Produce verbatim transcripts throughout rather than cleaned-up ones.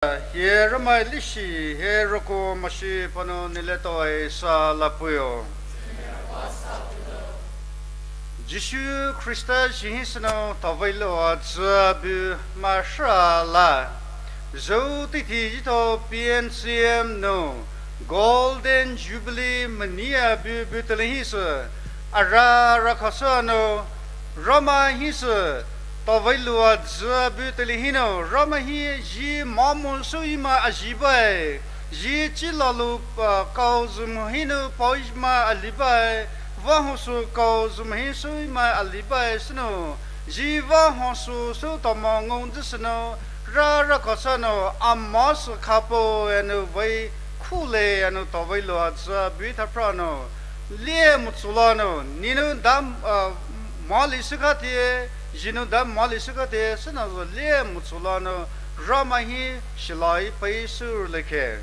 Hie Ramai leshi hie rako mashi panou neletao-e sü lapeio. Jisu Khrista zhih hisü nou tavei loua zübü mahrü la. Zhou teithe etao P N C M nou Golden Jubilee mania bübü teile hisü, ara rakha sü nou Ramai hisü tavei loua zübü teile hinou, Ramai hi zhi mamo süyu mai azhi baie, zhi chi lalu, uh, kaozü mo hinou paoyu mai ali baie, vahousü kaozü mo hi süyu mai ali baie sünou, zhi vahousü sü tamang ngao zü sünou, ra rakha sü nou, amai sü khapo enou vei khule enou tavei loua zübü thapra nou, lie motsu la nou, nenou dam, uh, mali sükate, zhinou dam mali sükate, sünou zü lie motsu la nou, Ramai hi shilai pei sü lekhe.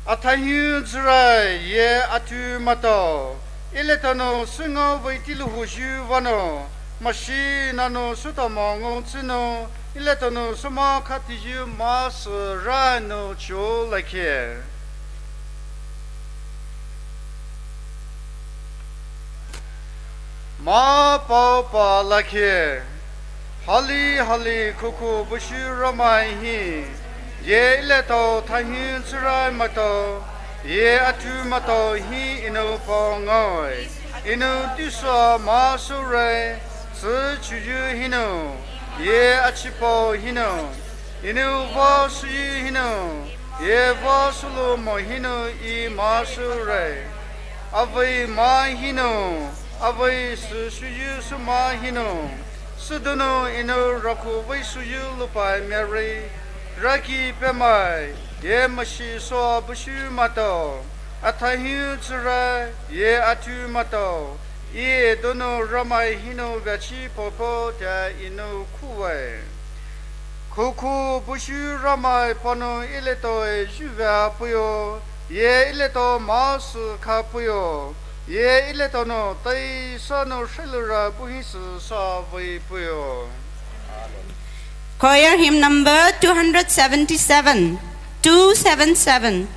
Athaihou Jürai ye atu maitao, eletao nou sü ngao vei tilu huyu vanou, mashi nanou sü tamang ngao zünou, eletao nou sü mai khateyu mai sü ranou cho lakhe. Mai pao pa lakhe. Hali hali khoukhou bushi Ramai hi. Ye eletao Athaihou Jürai maitao, ye atu maitao hi Enou pao ngaoe. Enou tusa mai sü re, sü chuyu hinou, ye achipao hinou, Enou vah süyu hinou, ye vah sülo mo hinou E mai sü re. Avei mai hinou, avei sü süyu sü mai hinou. Südonou Enou rakhou vei süyu lupai Mary, raki pemai, ye mashi soua bushi maitao, Athaihou Jürai, ye atu maitao, E donou Ramai hinou veachi paopo tea Enou khuwe. Khoukhou bushi Ramai panou eletao-e zhuvea peio, ye eletao mai sü kha peio, ye eletao nou teisa nou shilura buhisü sü vei peio. Choir hymn number two hundred seventy-seven, two seven seven.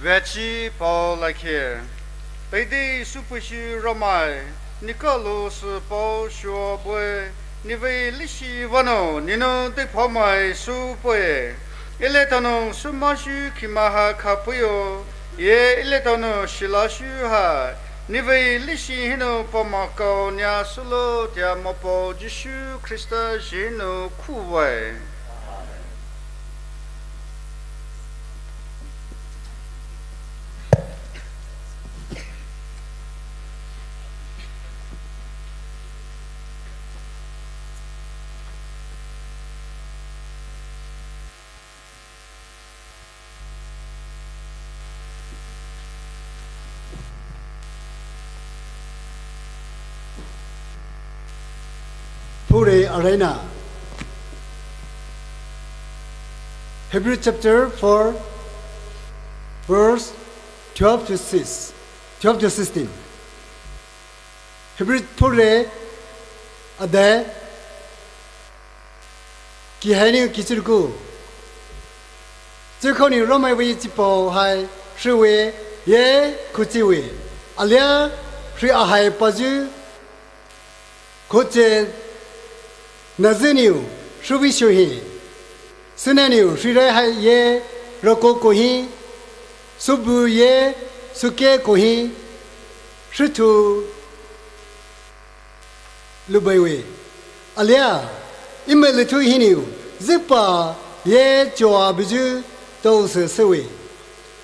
Veachi pao lakhe. Teidei soupeisü Ramai, ne kalo sü pao shuo bue, nevei leshi vanou nenou deiphao mai soupeie. Eletao nou sü maishu khimai ha kha peio, ye eletao nou shilashu ha, nevei leshi hinou pamakao nia sülo tea Mapao Jisu Khrista zhih hinou khuwe. Pure Arena. Hebrew chapter four, verse twelve to six, twelve to sixteen. Hebrew pure ade ki hai ni ki chirku. Chikhaoni Ramai vei chipao hai shriwe ye khuchiwe. Alia shri ahai pazu khuche naziniu shriwe shuhi. Sinaniu shrirai hai ye roko kohi. Subu ye suke kohi. Shrithu lubaiwe. Alia, ime lethu hiniu, zipa ye choa buzu tose sewe.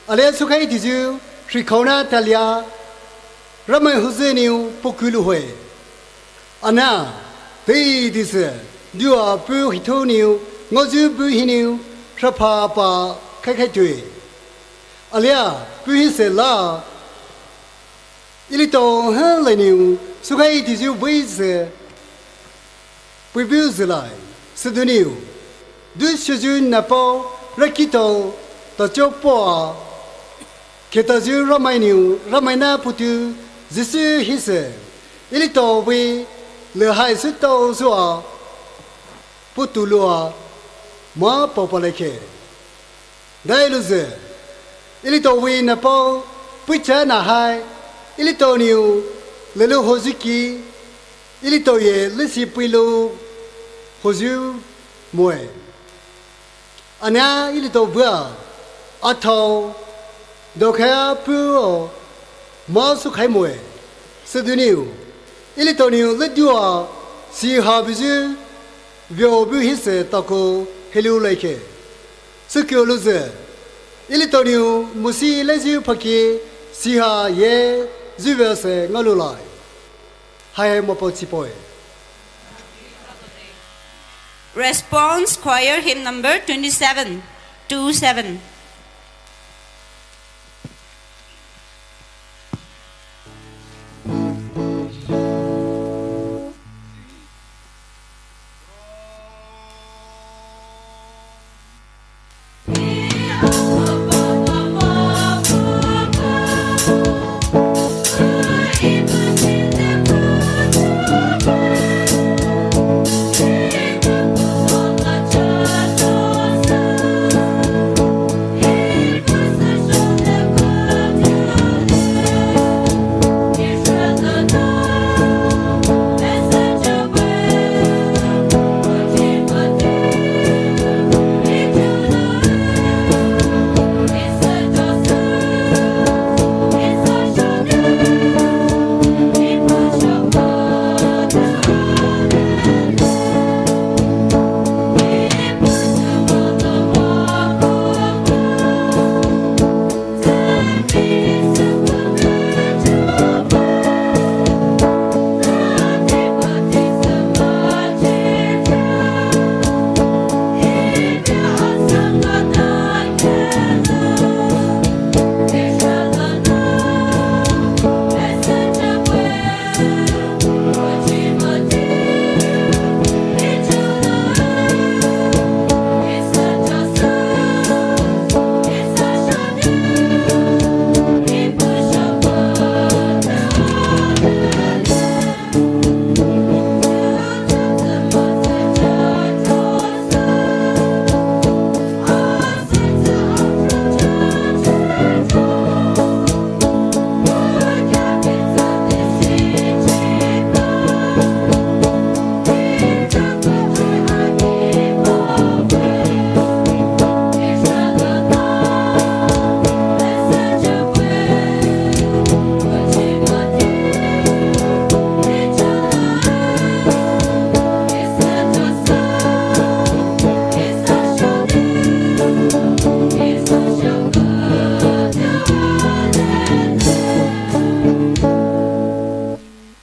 Alia sukai tizu, shikhaona talia, Ramai huzeniu pokulu hoe. Ana, tei dise, dua pu hithoniu, ngozu bu hiniu, shapha pa kaikai tue. Alia, pu hise la, Ilitao helainiu sukai tizu vei ze puibu zelai. Seduniu du suzu napao rakitao tachopoa ketazu Ramainiu Ramaina putu Jisu hise. Ilitao vei lehai sutao sua putulua ma paopaleke. Dailuze, ilitao vei napao puicha nahai, ilitao niu lelu hozuki, ilitao ye lesi puilu hozu moe. Ana ilitao vua, athao, dokhaya puo, ma sukai moe. Seduniu, ilitao niu ledua, siha buzu, vio bu hise tako helu laike. Sukyo luze, ilitao niu musi lezu paki siha ye zuvese ngalu lai. Hai mapo chipoe. Response choir hymn number twenty-seven, two seven.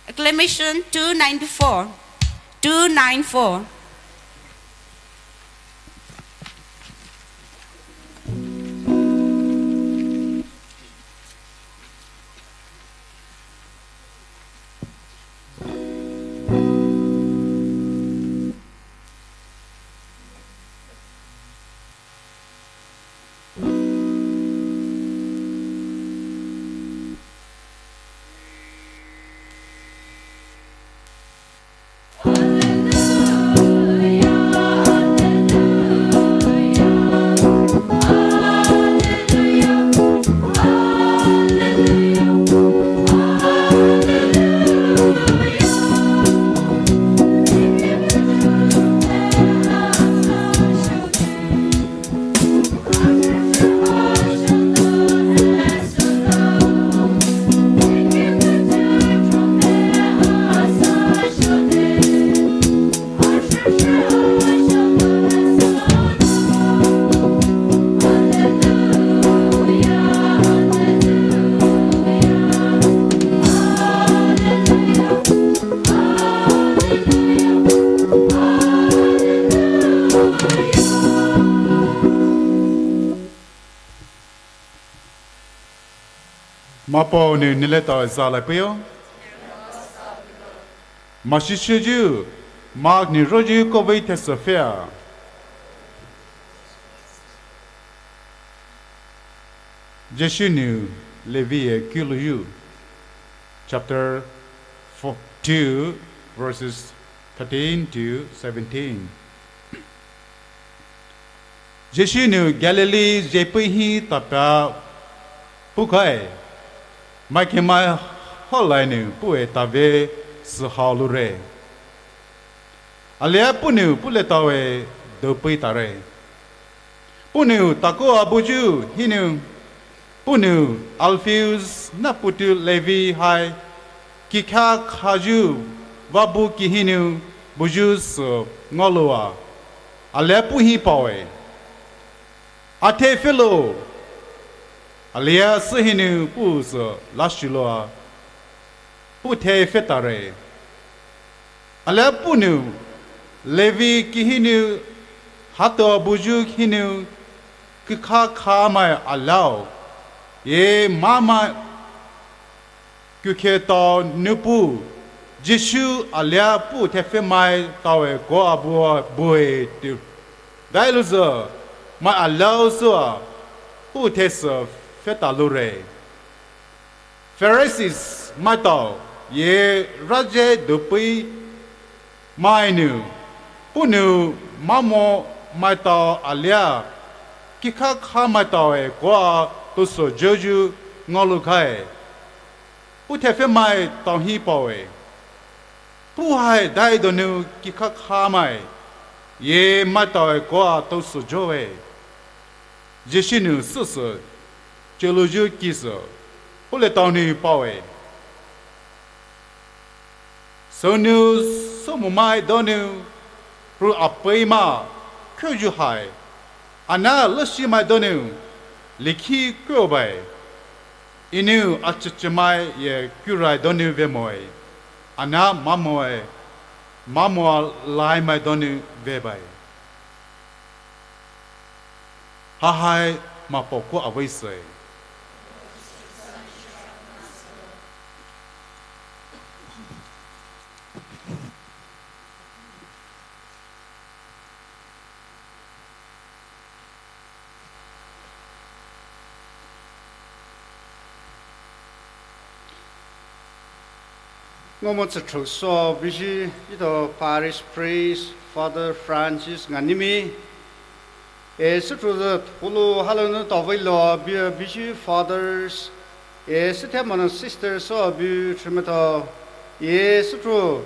Acclamation two ninety-four. Two nine four. Mapao nou nile tao zalai peio. Mashishoyu, Mark nou royu kouvei thaisü pheia. Jisu nou Levi ye kulouyu. Chapter four, two, verses thirteen to seventeen. Jisu nou Galilee zhipei hi tapei pukhaie, maikhemai haolai nou puhye tave sühao loure. Alia puhnou puletao ye doupei tare. Puhnou takou buyu hinou, puhnou Alphaeus naputu Levi hai kikha khayu vabu kihinou buyu sü ngaoloua. Alia puh hi paoe, Athei phelo. Alia sü hinou puh sü lashiloua puh thei phetare. Alia puhnou Levi kihinou, hato buyu hinou, kikha khamai alao ye mamai kukhe tao nupu, Jisu alia puh thei phemai taoye koa bua bue tea daiolouzü, mai alao süa puh thei sü pheta loure. Pharisees maitao ye raje doupei mainou puhnou mamo maitao alia kikha khamai taoye koa tousü joyu ngaoloukhaie. Puh thei phemai tao hi paoe, Puh hai dai donou kikha khamai ye maitaoye koa tousü joe. Jisu nou süsü chelouyu kisü puletao nou paoe, Sünou soumomai donou ru apeima khuyu hai, ana lashimai donou likhi khubaie. Enou achechemai ye kurai donou vemoe, ana mamoe, mamoa laimai donou vebaie. Hahai Mapao koa veisüe. Ngomotsi throso bishi ito Parish Priest Father Francis Nganimi. E sütro the pulu halonu tawai lo bi bishi fathers. E süthe mono sisters so bi trimato. E sütro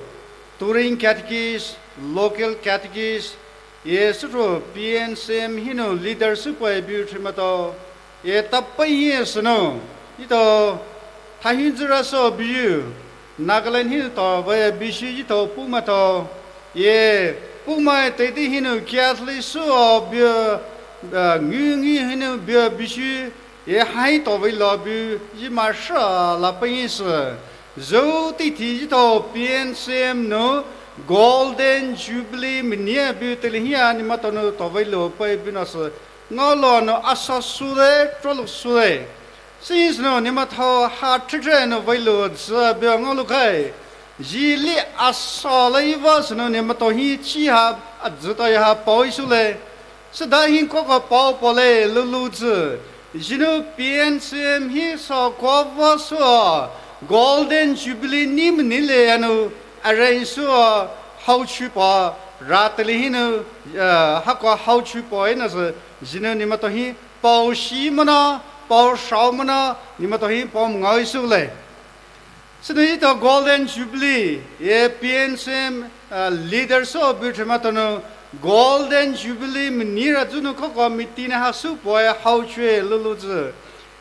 touring catechist, local catechist, e sütro P N C M hino leader süpoi bi trimato. E tapai hi süno ito thahinzura so biyu Nagaland hino tawai bishi ito pumato. E pumai tete hino Catholic so bi, ngi ngi hino bi bishi e hai tawai lo bi yima sha la pai hi sü. Zo titi ito P N C M no Golden Jubilee minia bi tele hia nimato no tawai lo pai bi no sü. Ngaolo no asa sule, troluk sule. Since no nimato ha tritre no vailu zü bi ngaolukhaie. Zili asa la iva sü no nimato hi chi ha azü ta ha pao isule. Süda hi koko pao pole lulu zü. Zinu P N C M hi so kova so Golden Jubilee ni mnile anu arrange so hauchu pa ratali hinu, eh, hako hauchu pa ina sü zinu nimato hi pao shi mana, pao shao mana, nimato hi pao mngao isule. Sünu ito Golden Jubilee, e P N C M, eh, leader so bi trimato no Golden Jubilee mnira zunu koko meeting ha su poi hauchue lulu zü.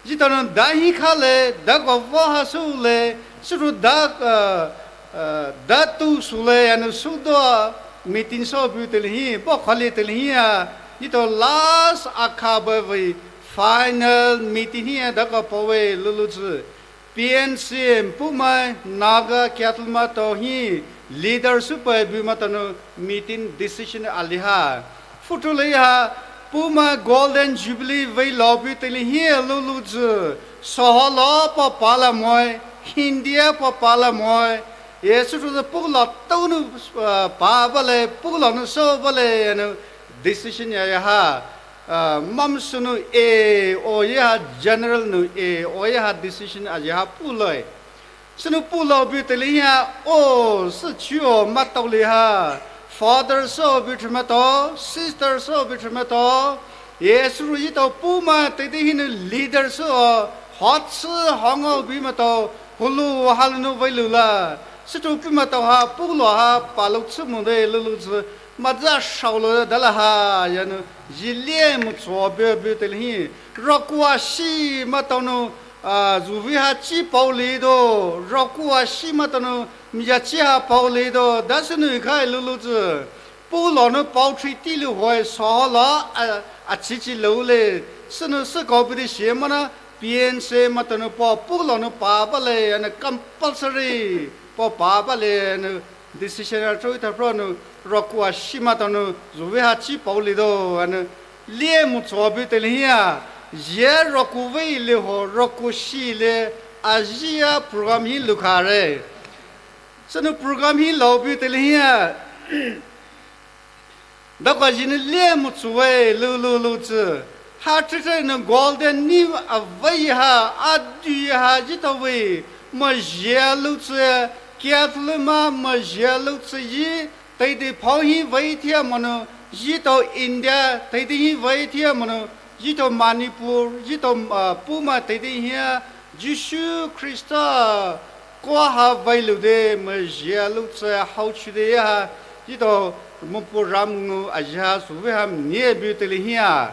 Zito no da hi khale, da kova ha sule, sütro da, eh, eh, da tu sule, anu sudo meeting so bi tele hi, bo khale tele hi a, ito last akha ba vai final meeting hi a da ka pawe lulu zü. P N C M pumai Naga Catholic mato hi leader süpoi bi mato no meeting decision aliha. Photo le ha Puhmai Golden Jubilee veilou buyu teile hi lulu zü, soho lo pa pala moe, India pa pala moe, ye sütao zü pulo tao nou, uh, pa bale, pulo nou sü bale, anu decision ya ya ha, uh, mamsü nou e, o ye ha general nou e, o ye ha decision a ye ha puloe. Sünou pulo buyu teile hi a, o, süchu o matao le ha. Father sü buyu thü matao, sister sü buyu thü matao. Ye süru yitao puhmai teidei hinou leader sü o, hot sü hong o buyu matao, hulu halu nou veilou la. Sütao buyu matao ha, pulo ha, palou tsü mo de lulu zü, maza shaolo dala ha, ya nou, zhi lie mo tso buyu buyu teile hi. Rako a shi matao nou, a, züvei ha chi pao le do, rako a shi matao nou, miya chi ha pao le do, dasü nou ikhai lulu zü. Pulo nou pao thri ti le hoe soho lo, a, a chi chi lou le, sünou sü kau buyu de shi mana, P N C matao nou pa, pulo nou pa bale, anu compulsory, pa pa bale, anu decision a tso itha pro nou, rako a shi matao nou, züvei ha chi pao le do, anu, lie mo tso buyu teile hi a, ye rako vei le ho, rako shi le, a zhi a program hi lukha re. Sünou program hi lou buyu teile hi a, dako zhinou lie mo tso vei lulu lu zü. Ha thri thri nou golden ni a vei ha, a du ha, yitao vei, ma zhia lu zü, kia tlu ma, ma zhia lu zü yi, teidei pao hi vei thia mo nou, yitao India, teidei hi vei thia mo nou, yitao Manipur, yitao, uh, puhmai teidei hi a, Jisu Khrista, ko ha veilou de, ma zhia lu zü hao chu de ya ha, yitao, mo pu ram nou a zha sü vei ha mnie buyu teile hi a.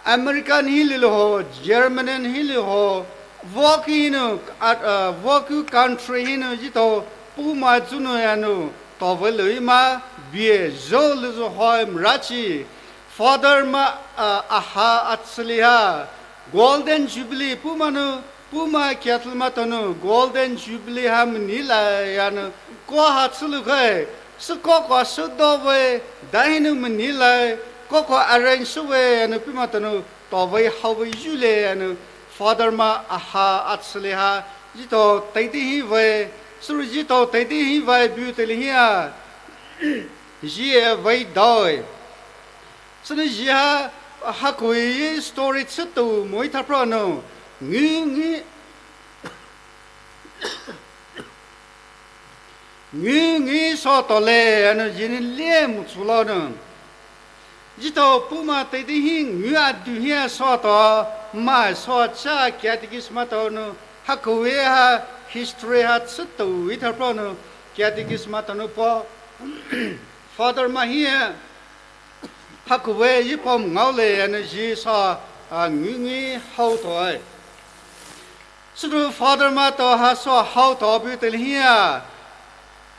American hi le ho, German hi le ho, voki hinou, a, a, voki country hinou, yitao, puhmai zünou ya nou, tao veilou i ma, bie, zhou lu zü hoi mrachi, Father ma, a, a ha a tsü le ha, Golden Jubilee, puhmai nou, puhmai kia tlu matao nou, Golden Jubilee ha mni la ya nou, ko ha tsü lu kai, sü ko ko sü do vei, da hinou mni la, ko ko arrange sü vei, anu buyu matao nou, tao vei hao vei yu le, anu, Father ma a ha a tsü le ha, yitao teidei hi vei, süru yitao teidei hi vei buyu teile hi a, zhi e vei doi. Sünou zhi ha, ha kui story tsü tou mo itha pro nou, ngi, ngi, ngi, ngi sü tao le, anu zhinou lie mo tso lo nou. Yitao puhmai teidei hi ngi a du hi a sü tao, ma sü cha catechist matao nou, ha kui ha, history ha tsü tou itha pro nou, catechist matao nou pa, Father ma hi a, ha kui yi pa ngao le, anu zhi sü, a, ngi ngi hao tao e. Sütao Father matao ha sü hao tao buyu teile hi a.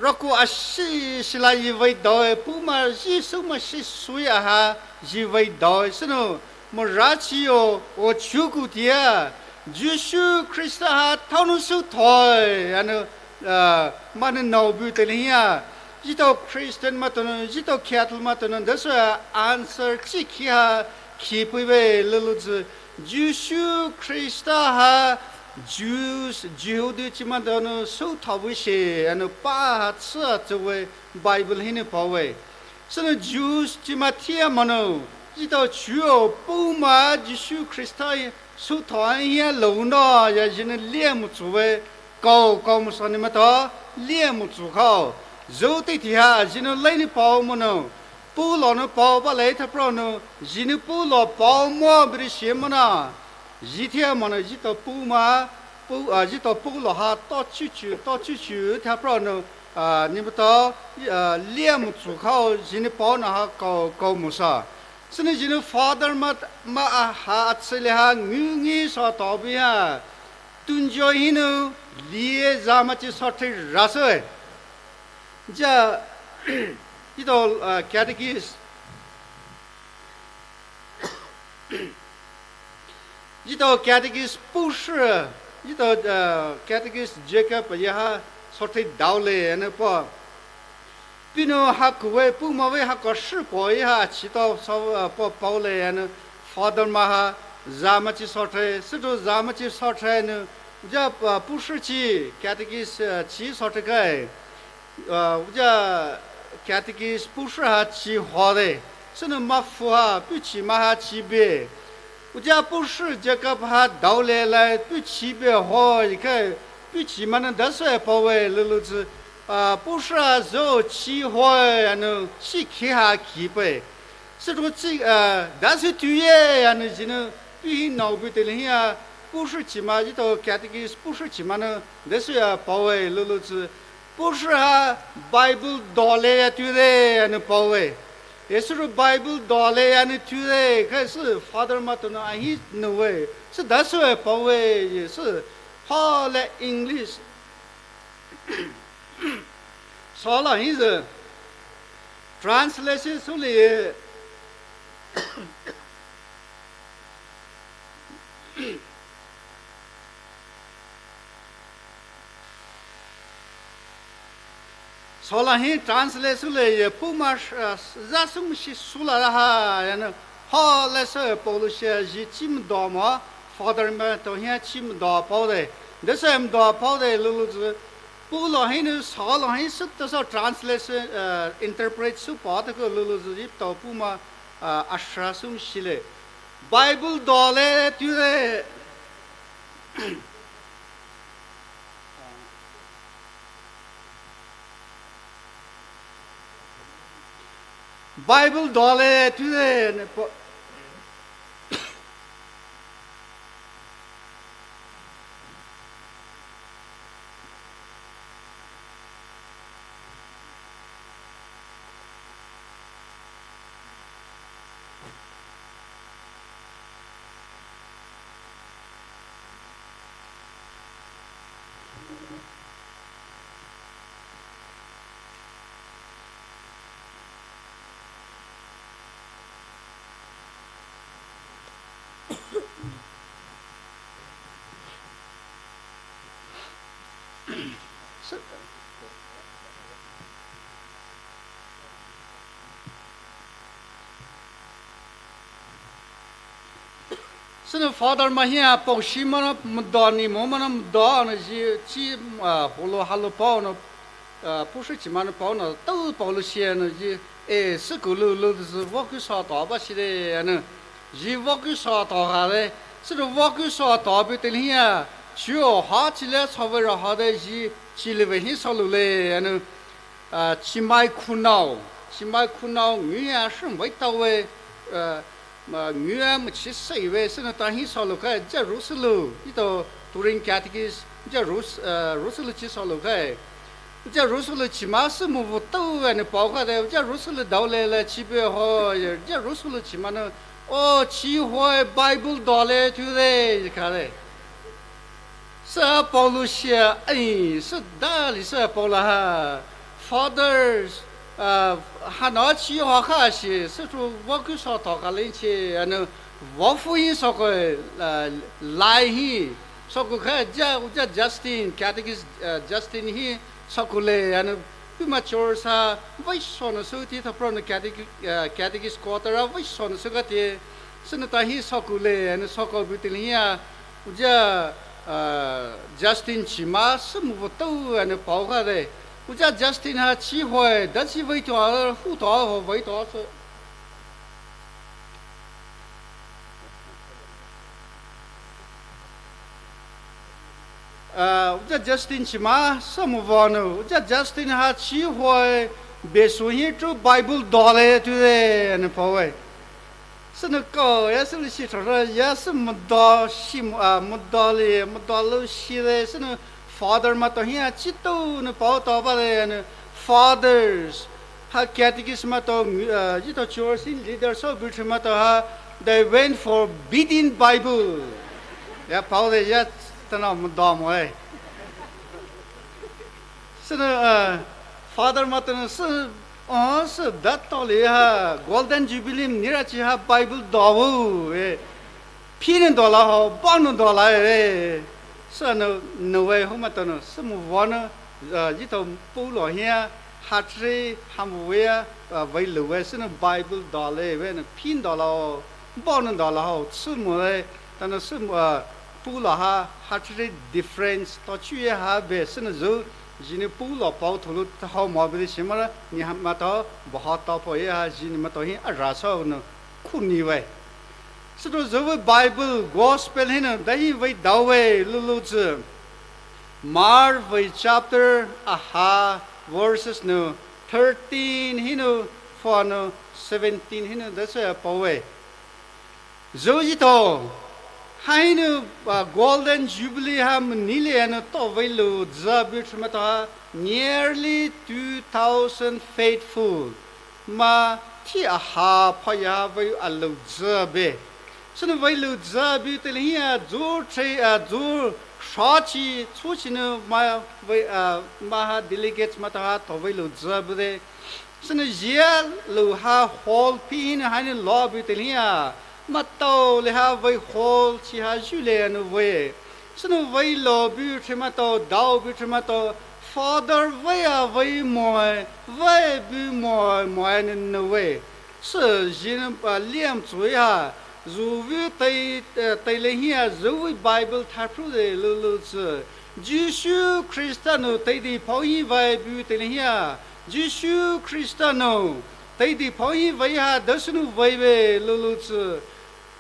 Rako a shi shi la yi vei doi, puhmai zhi sü ma shi sui a ha, zhi vei doi. Sünou, mo rachi o, o chuku tia. Jisu Khrista ha thao nou sü thoi, anu, a, ma nou nao buyu teile hi a. Yitao Christian matao nou, yitao Catholic matao nou, dasü a answer chi ki ha, ki pui vei lulu zü. Jisu Khrista ha Jews, Jihudi chi matao nou sü thao vei she, anu pa ha tsü a tsü vei Bible hinou pao vei. Sünou Jews chi ma thia mo nou, yitao chuo puhmai Jisu Khrista sü thao hi a lou nou, ya zhinou lie mo tso vei, kau, kau mo sü ni matao, lie mo tso kau. Zhou tei ti ha, zhinou lei ni pao mo nou, pulo nou pao bale tha pro nou, zhinou pulo pao mo biri shi mo na. Zhi thia mo nou, zhitao puh ma, puh, ah, zhitao puh lo ha, to chuchu, to chuchu, tha pro nou, ah, ni mo to, ah, lia mo chu khao, zhini pao na ha kau, kau mo sa. Süni zhini father ma, ma a ha, atsile ha, ngu ngi sa to bi ha. Tunjo hinu, lie za ma chi sa thei ra soi. Ja, zhitao, ah, catechist. Zhitao catechist puh shi, zhitao, uh, catechist Jacob ye ha, sa thei dao le, ane pa. Pinu ha kuwe pu mawe ha ko shi po e ha chi to so, uh, po, po le ya nu Father ma ha za ma chi so tre, si tu za ma chi so tre nu, ja, uh, pu shi chi, catechist, uh, chi so tre kai. Uh, ja catechist pu shi ha chi ho de. Si nu ma fu ha, pu chi ma ha chi be. Uja pu shi Jacob ha dao le lai pu chi be ho yi kai pu chi ma na da sui pao we lulu zi, ah, pu shi a zo chi ho ya nu chi ki ha ki pe. Si tu chi, ah, da sui tu ye ya nu zi nu pu hi nao bu te le hi a pu shi chi ma yi to catechist pu shi chi ma na da sui a pao we lulu zi. Pu shi ha Bible do le ya tu de ya nu pao we. Yesu ru Bible do le ya nu tu de, kai si Father ma to na a hi nu we. Si da sui pao we, ye si ha le English. So la hi zi translation su le ye. So la hi translate su le ye pu ma sh-, ah, za sum shi su la ha ya nu ha le se pao lu shi ji chi mdo ma Father ma to hi chi mdo pao de. De se mdo pao de lulu zi pu lo hi nu so lo hi su to so translation, ah, interpret su pao de ko lulu zi ji to pu ma, ah, ashra sum shi le. Bible do le tu de. Bible do le tu de ne po. Sine Father ma hia pao shi ma na mdo ni mo ma na mdo na ji chi, ah, holo halo pao na, ah, pu shi chi ma na pao na tao pao lu shi na ji, eh, si ku lu lu zi vo ku sa ta ba shi de na. Ji vo ku sa ta ha de, si vo ku sa ta bu te le hia, chi o ha chi le sa ve ra ha de ji, chi le ve hi sa lu le na. Ah, chi mai khunao, chi mai khunao ngu ya shi mai tao we, ah, ma ngu ya ma chi sei we, si na ta hi sa lu kai, ja ru si lu, i to Turin Catechist, ja ru s-, ah, ru si lu chi sa lu kai. Ja ru si lu chi ma si mu vo tao we ne pao ka de, ja ru si lu dao le le chi be ho, ja ru si lu chi ma na, o chi ho Bible do le tu de, ka de. Sa pao lu shi a, ai, sa da li sa pao la ha. Fathers, ah, ha na chi ha ka shi, sa tu vo ku sa ta ka len chi, a na vo fu hi sa ko, ah, lai hi. Sa ko ka ja, ja Justin, Catechist, ah, Justin hi sa ko le, a na pu ma chor sa, vai so na su ti ta pro na catech-, ah, Catechist quarter a, vai so na su ka ti, sa na ta hi sa ko le, a na sa ko bu ti li ya, Uja, ah, Justin chi ma si mu vo tao a ne pao ka de. Uja Justin ha chi hoi, da chi vai to a, hu to ho vai to so. Ah, uja Justin chi ma si mu vo no. Uja Justin ha chi hoi, be su hi tu Bible do le tu de a ne pao we. Sine ko, ya si lu shi chora, ya si mdo shi, ah, mdo le, mdo lu shi le, sine Father ma to hia chi to ne pao to ba le ne Fathers, ha Catechist ma to, ah, ji to church in leader so bu ma to ha, they went for beating Bible. Ya pao le ya ta na mdo mo e. Sine, ah, Father ma to ne si, oh, si da to le ha, Golden Jubilee ni ra chi ha Bible do vo, eh. Pi ne do la ho, ba ne do la, eh. Sine, ne we ho ma to ne, si mu vo ne, ah, ji to pu lo hia, Hatre hamwe a, uh, vei lou e, sünou Bible dale, we nou pin dala, bo nou dala ho, sümo e, tana sümo, uh, pula ha, hatre difference, to chu e ha be, sünou zü, zhini pula pao thulu, ta ho mo be de shimara, ni ha ma to, bo ha to po e ha, zhini ma to hi, a ra so nou, kuni we. Sütou zü we Bible, Gospel hinou, dai vei dao we, lulu zü. Mark vei chapter aha, verses nou thirteen hinou, four nou seventeen hinou, that's why a pao we. Zü zito, ha hinou, uh, Golden Jubilee ha mani le nou to vei lou zü bu thima to ha, nearly two thousand faithful. Ma ti aha pa ya vei a lou zü be. Sünou vei lou zü bu tele hi a zü tre a zü shachi chuchi nou ma vei a ma ha delegates ma ta ha to vei lou zü bu de. Sünou zia lou ha hall pi hinou ha nou lo bu tele hi a. Ma tao le ha vei hall chi ha zhu le nou vei. Sünou vei lo bu thima to, dao bu thima to, Father vei a vei moe, vei bu moe, moe nou nou we. Sü zin pa liam tsui ha, zü vu tei, eh, tei le hi a, zü vu Bible thapru de lulu zü. Jisu Krista nou tei di pao hi vei bu tei le hi a. Jisu Krista nou tei di pao hi vei ha, da sünou vei ve lulu zü.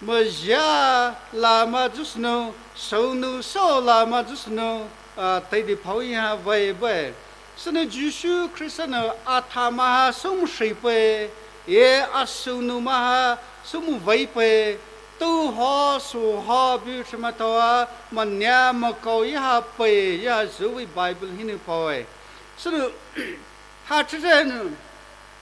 Mezhia lama zü sünou, sounu so lama zü sünou, ah, tei di pao hi ha vei be. Sünou Jisu Krista nou athama ha soumshei pe, e a sounu ma ha soumvei pe, tu ho su ho bu thima to a, mania ma kau ya ha pe, ya zü vei Bible hinou pao e. Sünou, ha chizenu,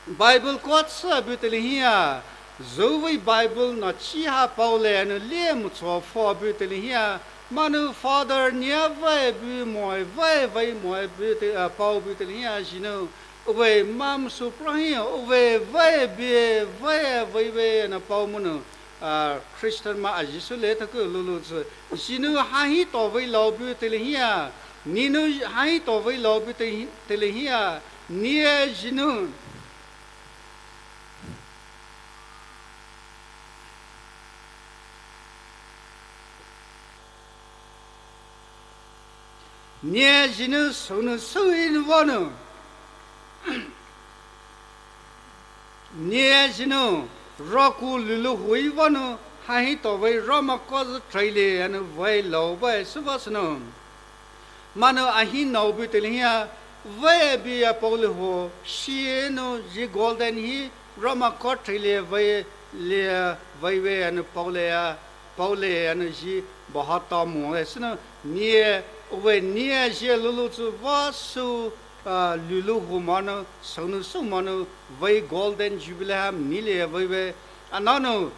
Bible quote sa bu tele hi a, zü vei Bible na chi ha pao le nou le mu cho fo bu tele hi a, ma nou Father nia vei bu moe, vei vei moe bu te, ah, pao bu tele hi a, zhinou, vei mam su pra hi, vei vei bu, vei vei ve na pao mo nou, ah, Christian ma a Jisu le ta ku lulu zü, zhinou ha hi to vei lo bu tele hi a, ni nou ha hi to vei lo bu te, tele hi a, Ni e zhinou. Ni e zhinou sounu sou in vano. Ni e zhinou, rako lulu hui vano, ha hi to vei Roma ko zü traile, anu vei lo vei süva sünou. Ma nou a hi nou bu tele hi a, vei bu a pao le ho, shi nou zhi golden hi, Roma ko traile vei le, vei ve anu pao le a, pao le anu zhi bo ha ta mo le sünou, ni e, vei ni e zhi lulu zü va su, ah, lulu hu ma nou, sounu sou ma nou, vei golden jubilee ha mani le vei ve, anano,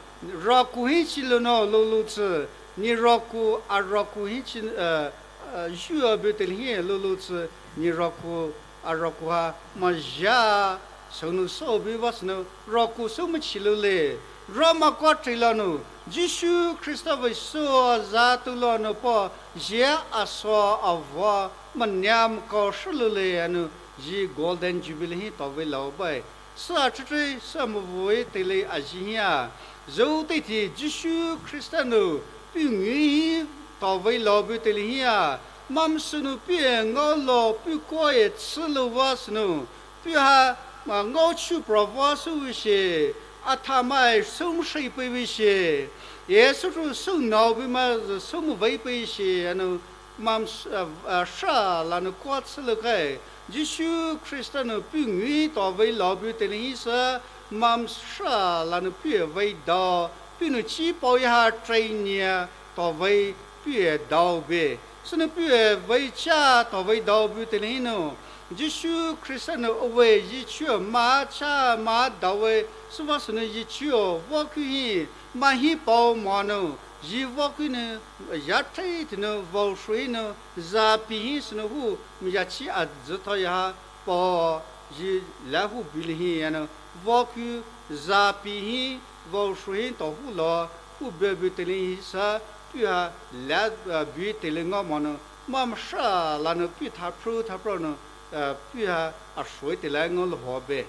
rako hi chi lou nou lulu zü, ni rako, a rako hi chi, ah, ah, zhu a bu tele hi lulu zü, ni rako, a rako ha, mezhia, sounu sou bu va sünou, rako sou ma chi lou le, Roma ko traile nou, Jisu Krista vei sou za tu lou nou po, zhia a so a va, mania ma kau shi lou le anu, zhi golden jubilee hi to vei lo bai. Sa chitri sa mo vei tele a zhi hi a. Zü tei ti Jisu Krista nou, pu ngi hi to vei lo bu tele hi a. Mam sünou pu e ngao lo, pu ko e chi lou va sünou. Pu ha, ma ngao chu pra va sou vei she. Athama e soumshei pe vei she. Yesu chu sou nou bu ma soumvei pe she. Anu, Mam s-, ah, ah, sha lanu ko chi lou kai. Jisu Krista nou pu ngi to vei lo bu tele hi sa, mam sha lanu pu e vei dao, pu nou chi pao ya ha trai nia to vei pu e dao be. Sünou pu e vei cha to vei dao bu tele hi nou. Jisu Krista nou vei zhi chu ma cha ma dao vei, süva sünou zhi chu vo ku hi, ma hi pao ma nou, zhi vo ku nou, ya trai ti nou, vo shui nou, Za pi hi sünou hu, mi ya chi a zü to ya ha, po, zhi la hu bi le hi ya nou, vo ku za pi hi, vo shu hi to hu lo, hu be bu tele hi sa, pu ha la, ah, bu tele ngao ma nou, mam sha lanu pu tha pru tha pru nou, uh, puh ha, ashoe teile ngaolou ho bue.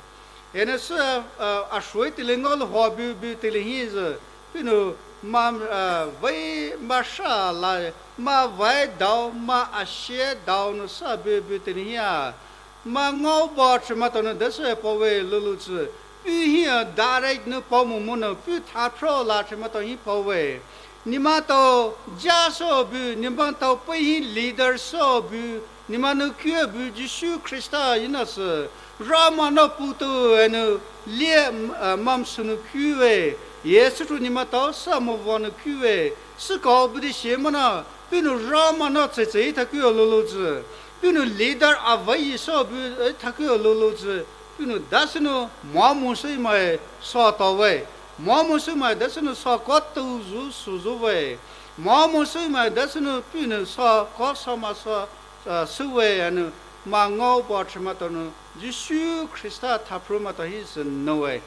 Ena sü, uh, ashoe teile ngaolou ho bue bue teile hi sü, puhnou ma, uh, vei ma sha la, ma vei dao, ma ashe dao nou sa bue bue teile hi a. Ma ngaoba thrimaitao nou dasü paowe loulou tsü. Puh hi a direct nou paomo monou puh thaphro la thrimaitao hi paowe. Nemaitao ja sü bue, nemaitao pei hi leader sü bue, nema nou kua bue Jisu Khrista hi nasü. Ramai nou putu enou lia, uh, mamsü nou kuwe. Ye süthu nemaitao sa mo vah nou kuwe. Sükao budi shemai na, puhnou Ramai nou tsütsü thakua loulou tsü. Puhnou leader avei sü bue, eh, thakua loulou tsü. Puhnou dasünou mamo sümai sa tawe. Mamo sümai dasünou sa kotou zu su zuwe. Mamo sümai dasünou puhnou sa ko sa ma sa, uh, süwe enou ma ngaoba thrimaitao nou Jisu Khrista thaphro maitao hi sü noue.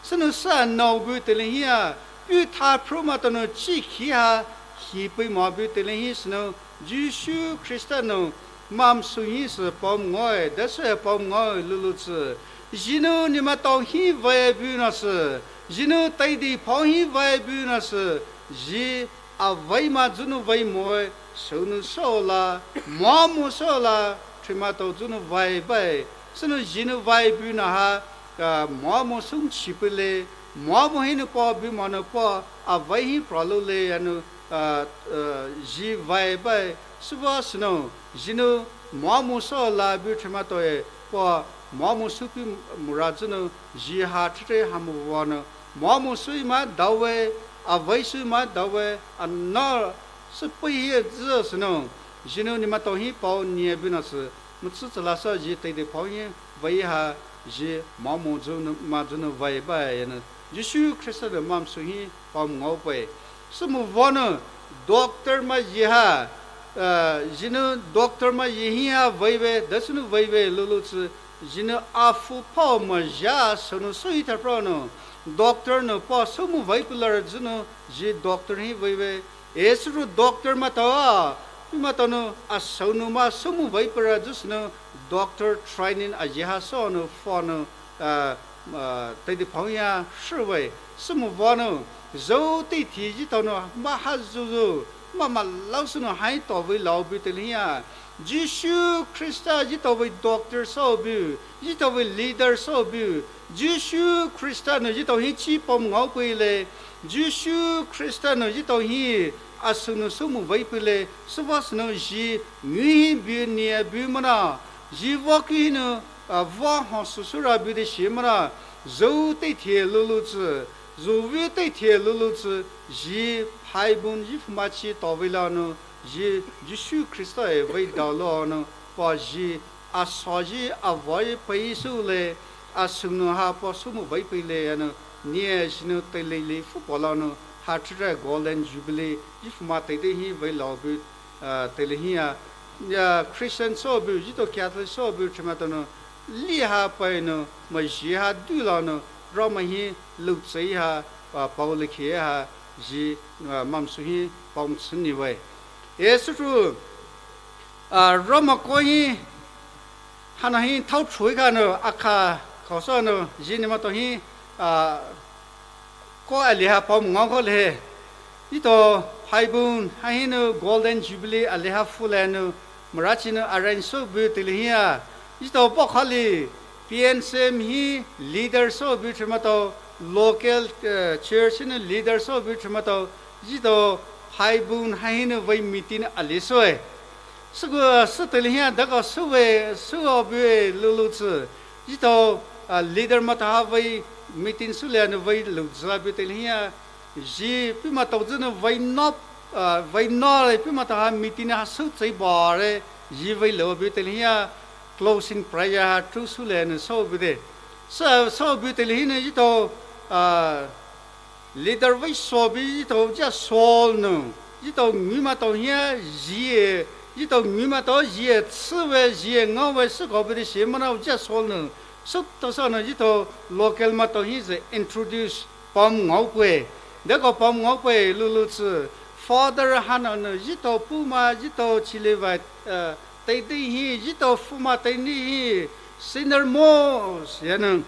Sünou sa nou bue teile hi a, puh thaphro maitao nou chi khi ha, khi pei ma bue teile hi sünou, Jisu Khrista nou, mamsü hi sü paom ngaoe, dasü paom ngaoe loulou tsü. Jinou nemaitao hi vei bue nasü, jinou teidei paom hi vei bue nasü, ji avei ma zünou vei moe, sünou sü la, mamo sü la, thrimaitao zünou vei bae, sünou jinou vei bue na ha, uh, mamo sü chi peile, mamo hinou pa bue ma nou pa, avei hi pralou le enou, uh, uh, ji vei bae, sübüa sünou, jinou, mamo sü la bue thrimaitao e, pa, mamo sü pei mora zünou, ji ha thite ha mo vah nou, mamo sümai daowe, avei sümai daowe, ana sü pei hi zü sünou, jinou nemaitao hi pao nie bue nasü, matsü tsüla sa ji teidei paom hi vei ha, ji mamo zünou, ma zünou vei bae enou, Jisu Khrista nou mamsü hi paom ngaopaoe. Sü mo vah nou, doctor mai ye ha, uh, jinou doctor mai ye hi ha veiwe, dasünou veiwe loulou tsü, jinou afu pao mai ja sünou sü hi thaphro nou, doctor nou pa sü mo vei peila zünou, ji doctor hi veiwe, e süthu doctor maitao a, puh maitao nou, asünou ma sü mo vei peira zü sünou, doctor training a ye ha sünou, fü nou, uh, uh, teidei paom ya, shiwe, sü mo vah nou, zü teithe etao nou, ma ha züzü, ma ma lao sünou hai tao vei lao bue teile hi a. Jisu Khrista etao vei doctor sü bue, etao vei leader sü bue, Jisu Khrista nou etao hi chi paom ngaopeile, Jisu Khrista nou etao hi asünou sü mo vei peile, sübüa sünou ji, ngu hi bue nie bue mai na, ji vah ki hinou, uh, vah ha süsü ra bue de shemai na, zü teithe loulou tsü, zü vei teithe loulou tsü, ji phaibung ji phuma chi tao vei la nou, ji Jisu Khrista e vei dao la nou, pa ji, asa ji avei pei sü le, asünou ha pa sü mo vei peile enou, nie jinou teile le phu pa la nou, ha thite Golden Jubilee, ji phuma teidei hi vei lao bue, uh, teile hi a, ya, Christian sü bue, etao Catholic sü bue thrimaitao nou, li ha pei nou, ma ji ha du la nou, Ramai hi lou tsü ha, uh, pao le khe ha, ji, uh, mamsü hi paom tsü niwe. E süthu, uh, Ramai ko hi, hanou hi thao thui ka nou, akha, khao sü nou, ji nemaitao hi, uh, ko ali ha paom ngao ko le. Etao phaibung ha hinou Golden Jubilee ali ha phu le nou, mara chi nou arrange sü bue teile hi a. Etao pa khali P N C M hi leader sü bue thrimaitao, local, uh, church hinou leader sü bue thrimaitao, etao phaibung ha hinou vei meeting ali süe. Süko, sü teile hi a daka süwe, sü a bue loulou tsü. Etao, uh, leader maitao ha vei meeting sü le nou vei lou zü a bue teile hi a. Ji puh maitao zünou vei no, uh, vei no le puh maitao ha meeting ha sü tsei ba re, ji vei lou bue teile hi a. Closing prayer ha thu sü le nou sü bue de. Sü, sü bue teile hinou etao, uh, leader vei sü bue etao ja sol nou, etao ngu maitao hi a ji e, etao ngu maitao ji e, tsüwe ji e, ngaowe sükao bue de shemai na ja sol nou, sü tao sü nou etao local maitao hi sü introduce paom ngaopeie, daka paom ngaopeie loulou tsü, Father hanou nou etao puma, etao chile vai, uh, teidei hi, zhi tao phuma teidei hi, sinner mo, sianü.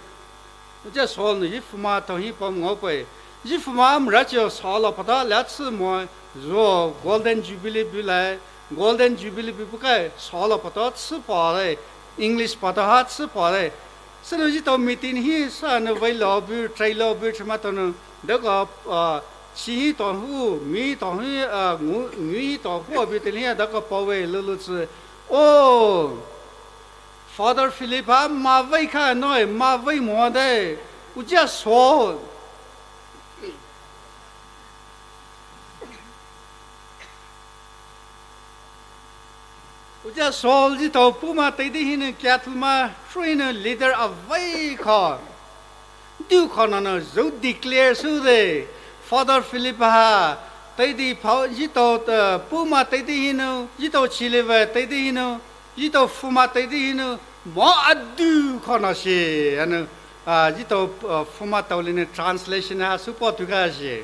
Uja Saul nou zhi phuma tao hi pao ngaope. Zhi phuma amra chio Saul pata la tsü mo, zo Golden Jubilee bu lai, Golden Jubilee bu pukai Saul pata tsü pa lai, English pata ha tsü pa lai. Sünou zhi tao meeting hi sa nou vai lo bu, try lo bu, chima tao nou, daka, ah, chi hi tao hu, mi tao hi, ah, ngu, ngu hi tao hu bu teile hi daka pao ve lulu tsü. Oh, Father Philip ha, ma vai kha noi, ma vai mo dai, uja Saul. Uja Saul zhi tao phuma teidei hinou, Catholic ma, shui hinou leader avai kha. Dukha nana zhou declare sü de, Father Philip ha, teidei phao zhi tao, uh, phuma teidei hinou, zhi tao chileva teidei hinou, zhi tao phuma teidei hinou, ma adu kha na shi, anu, uh, zhi tao, uh, phuma tao lene translation ha sü pa tu kha shi.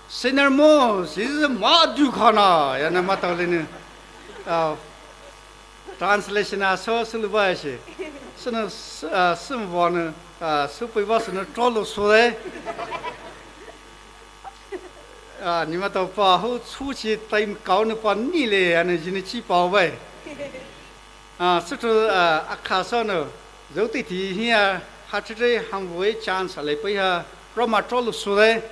Sinner mo, shi ma adu kha na, ya na ma tao lene. Uh, Translation a so suluba shi. Sunu, ah, sumvanu, ah, supui ba sunu trolu sule. Ah, nima tao pa hu chu chi time kau nu pa ni le, anu zhini chi pao bai. Ah, sutu, ah, akha so nu, zhou ti ti hi a, ha chi chi ham vei chance le pai ha, Roma trolu sule.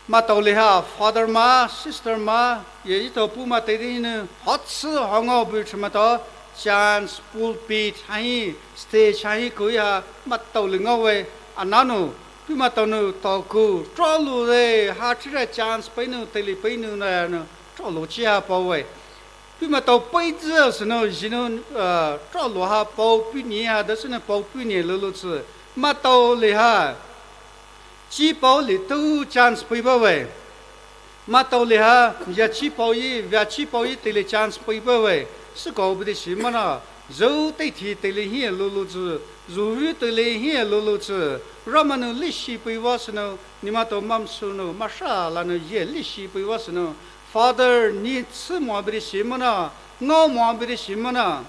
Matao liha, father ma, sister ma, ye ito pu ma teidei hinou, hot sü hongao bu chi matao, chance, pulpit, hahi, stage, hahi kui ha, matao li ngao we, ananu, pu matao nou, tao ku, trolu le, ha chi ra chance, pai nou, teili pai nou, na nou, trolu chi ha pao we. Pu matao pai zhe sunu, zhinu, uh, trolu ha pao pu ni ha, da sunu pao pu ni lulu tsü, matao liha. Chi pao li tou chance pui ba we. Matao liha, ya chi pao yi, ya chi pao yi teili chance pui ba we. Sükao bu di shi mana, zhou tei ti teili hi lulu tsü, zhou wu teili hi lulu tsü. Ramanu lishi pui wa sunu, nima tao mam sunu, masha lanu ye lishi pui wa sunu. Father, ni tsü mo bu di shi mana, ngao mo bu di shi mana.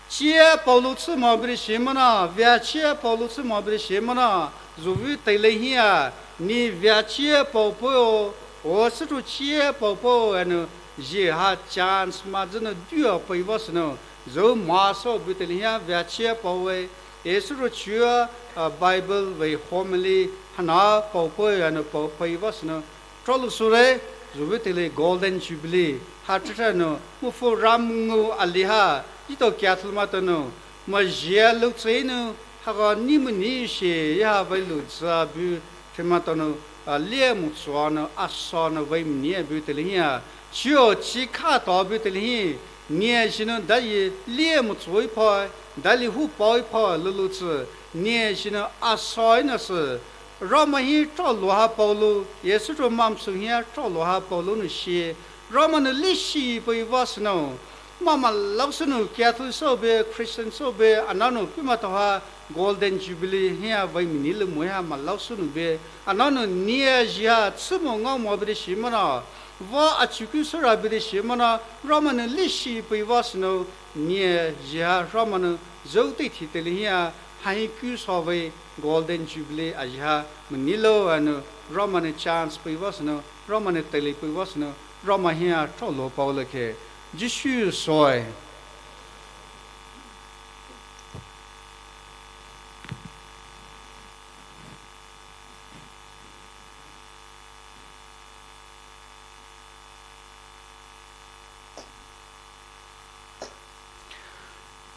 Chia pao lu tsü mo bu di shi mana, via chia pao lu tsü mo bu di shi mana, zhou wu teili hi a, ni via chia pao pui o, o sutu chia pao pui o, anu, zhi ha chance ma zhinu dua pui wa sunu, zhou ma so bu teili hi a, via chia pao we, e sutu chua, ah, Bible we homily, hana pao pui, anu pao pui wa sunu, Trolu sure, zhou wu teili Golden Jubilee, ha chi chi nou, mufu ram ngu aliha, ito kia thul matao nou, ma zhia lu tsü nou, ha ga ni mu ni shi, ya ha vai lu tsü bu, chi matao nou, a lie mu tsua nou, a sa nou vai mu ni bu teili hi a, chio chi kha tao bu teili hi, ni a zhinu da yi lie mu tsui pao, da li hu pao pao lulu tsü, ni a zhinu a sa nou sü, Roma hi trolu ha pao lu, ye sutu mam su hi a trolu ha pao lu nou shi, Ramanu lishi pui wa sunu, mama lau sunu, Catholic so be, Christian so be, ananu pu matao ha, Golden Jubilee hi a vai mu ni lu mu ha ma lau sunu be, ananu ni a zhi ha, tsü mo ngao mo bu di shi mana, wa a chu ku so ra bu di shi mana, Ramanu lishi pui wa sunu, ni a zhi ha, Ramanu zhou tei ti teili hi a, hahi ku so we, Golden Jubilee a zhi ha, mu ni lo anu, Ramanu chance pui wa sunu, Ramanu teili pui wa sunu, Roma hi a trolu pao le ke, Jisu soi.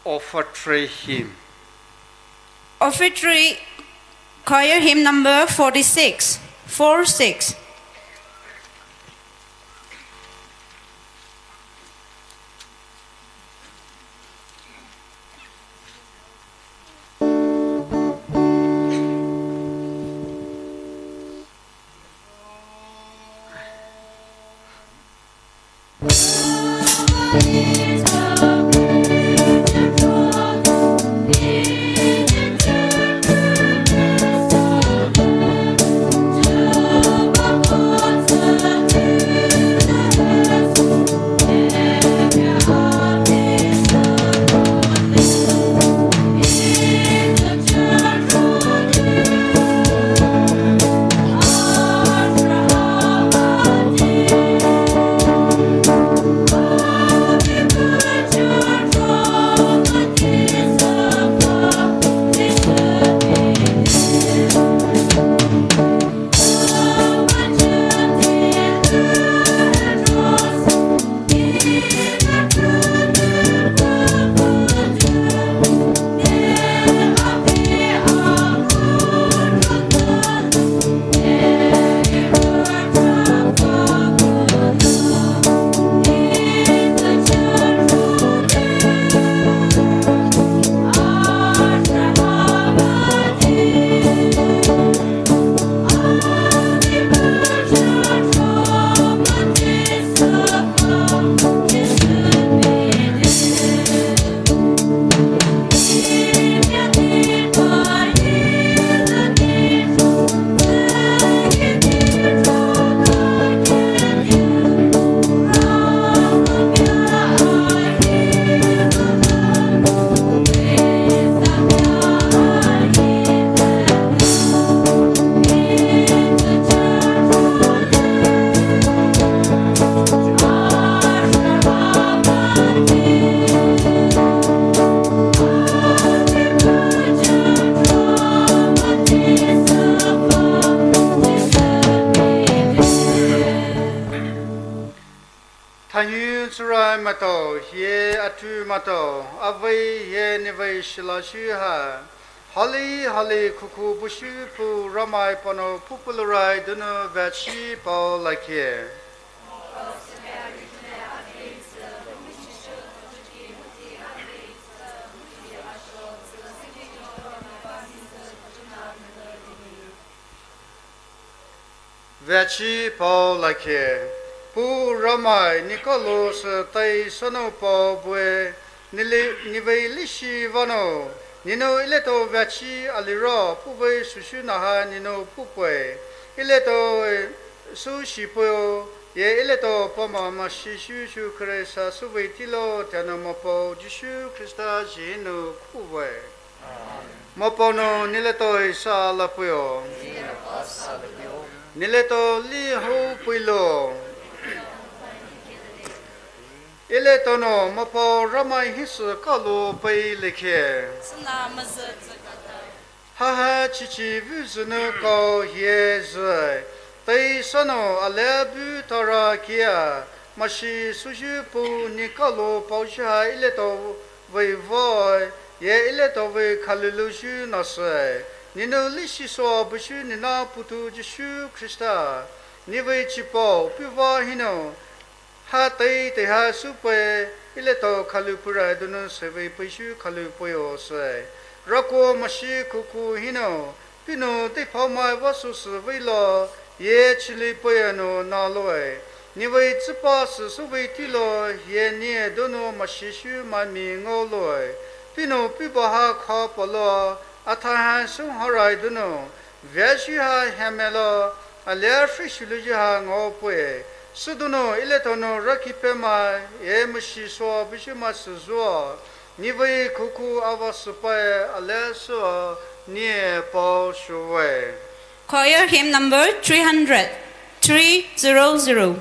Offertory hymn. Offertory choir hymn number forty-six, four six. Thainyu tsurai maitao, hie atu maitao, avei hie nevei shilashu ha. Hali hali khuku bushu pu Ramai pano pupulurai dunu veachi pao laikhe. Veachi pao laikhe. Pu Ramai, ne kalo sü tei sonou pao bue, ne li-, nevei lishi vanou, nenou eletao veachi aliro, puvei sushu naha nenou pupue, eletao su shipuo, ye eletao pama mashi shushukhure sa suvei tilo, tano Mapao Jisu Khrista zhihnou kuvei. Mapao nou neletao hi sa lapuo. Neletao li hou puilo. Eletao nou Mapao Ramai hisü kalo pei laikhe. Haha chichi vuzunu kau hie zü. Tei sonou ale bu tara kia. Mashi sushu pu ne kalo paoshiha eletao vei voi, ye eletao vei khalulu shu nasei. Nenou lishi soa bushu nina putu Jisu Khrista. Nevei chipao puva hinou. Ha tei tei ha supe eletao khalu purai dunu sevei peishu khalu peio sei. Rako mashi khuku hinou. Puhnou teiphao mai vasu sü veilo, ye chili peianou naloe. Nevei tsupa sü suvei tilo, ye ne dunu mashi shu mai mi ngaoloe. Puhnou pubaha kha palo, athaha sungharai dunu. Veashi ha hamelo, alia frishulu jiha ngaopoe. Sudunu eletao nou raki pema, ye mashi soa bushu ma sü zua. Nevei khuku ava supai ale sua ne pao shuwe. Choir hymn number three hundred, three zero zero.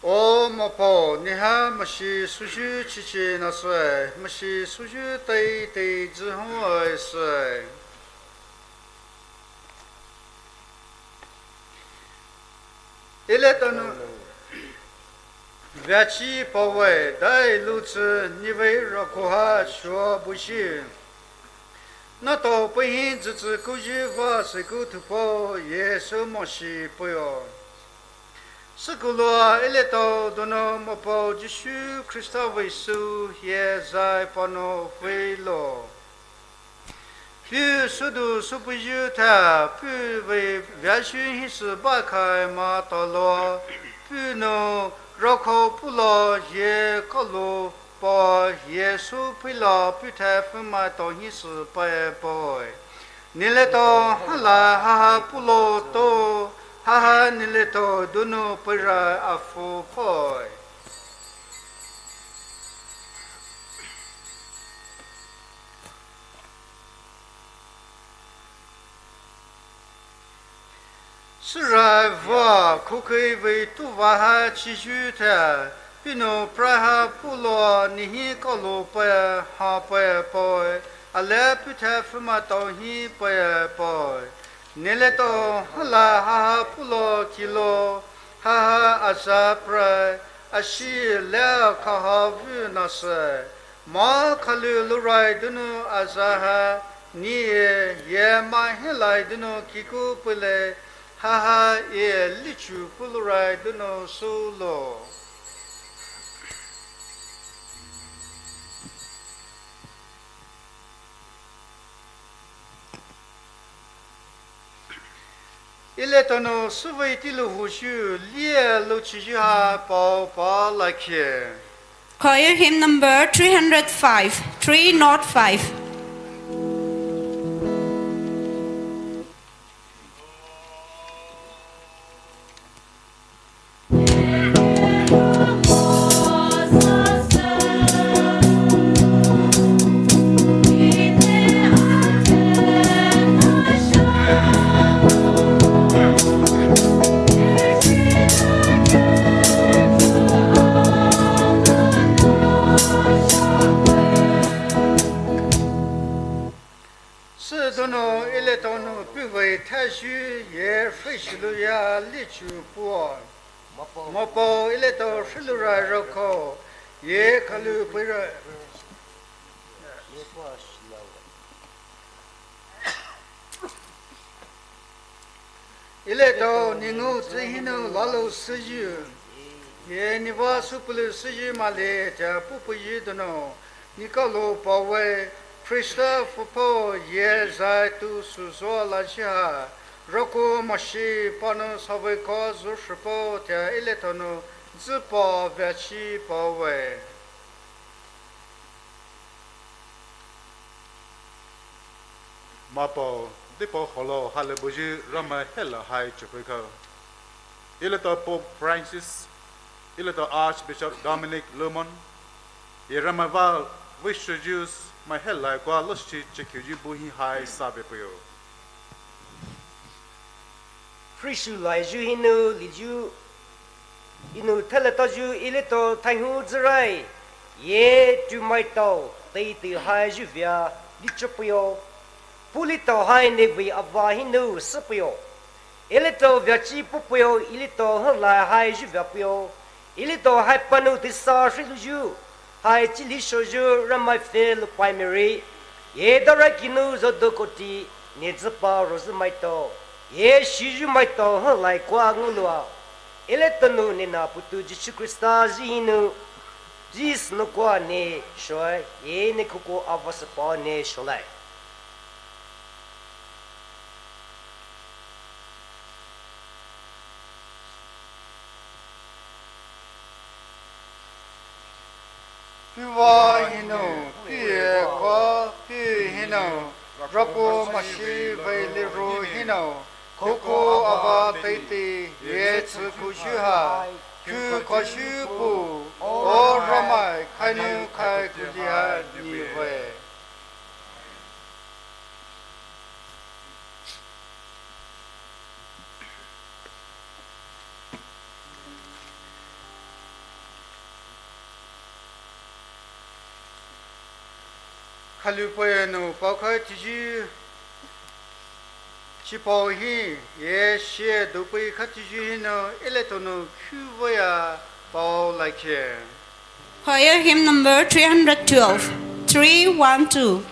O Mapao, neha mashi sushu chichi nasei, mashi sushu tei tei zihong ai sei. Eletao nou veachi paowe dai lutsü nevei rakoha shua bushi. Natao peihi zütsü kuji va seiku thupao Yesu mashi peio. Sükuloua eletao donou Mapao Jisu Khrista vei sü hie zai pano veilo. Pu sudu supuyu tha pu vei veashi hisü bakhai ma talo pu nou rako pulo hie kalo pa Yesu pheila pu tha phuma tao hisü pae poi. Neletao hala haha pulo to haha neletao donou peirai afu poi. Sürai va khukei vei tuva ha chiyu the, puhnou prai ha pulo nehi kalo pae ha pae poi, ale pu tha phuma tao hi pae poi. Neletao hala haha pulo kilo, haha aza prai, ashi le khaha vu nasei. Ma khalu lurai donou aza ha, ne ye ma helai donou kiku pule, haha ye lichu pulurai donou sulo. Eletao nou süvei tilouhoyu lia louchiyu ha paopa laikhe. Choir hymn number three hundred five, three not five. Südonou eletao nou puhvei thaiyu ye fresh louyu lichu puo. Mapao eletao shilura rako ye khalu peirai. Eletao ne ngao tsü hinou lalou süyu, ye ne va sü peilou süyu maili tea puhpeiyu donou, ne kaolou paowe, Khrista pfüpuo ye zai tou süzhoa laishiha, rako mashi panou savei kha züshipuo tea eletao nou züpa veachi paowe. Mapao, dipao holou hale buyu Ramai hela hai chipei kha. Eletao Pope Francis, eletao Archbishop Dominic Lemon, ye Ramai va vei shujus mai helai kua loshi chikhiyu buhi hai sabe peio. Frishu laiyu hinou liyu, hinou thailetayu eletao thaihu zürai, ye tumaitao teitei haiyu vea lichopeio, pulitao hai nevei ava hinou süpeio. Eletao veachi pupeio, eletao helai haiyu veapeio. Eletao hai panou teisa shilouyu, hai chili shoyu Ramai pfüloupai miri. Ye darai kinou zodokoti, ne züpa rozümaitao, ye shiyu maitao helai kua ngulua. Eletao nou ne na putu Jisu Khrista zü hinou, Jisu nou kua ne shoe, ye ne khuko avasapa ne sholai. Puh va hinou, puh ye kua, puh hinou, rako mashi vei liro hinou, khuko ava teitei, ye tsü khuyu ha, khuyu khuyu pu, o Ramai, khainu khai kuliha niwe. Khalu pei nou paokhai tiyu, chipao hi ye shie dupei kha tiyu hinou eletao nou khuveia pao laikhe. Choir hymn number three hundred twelve, three one two.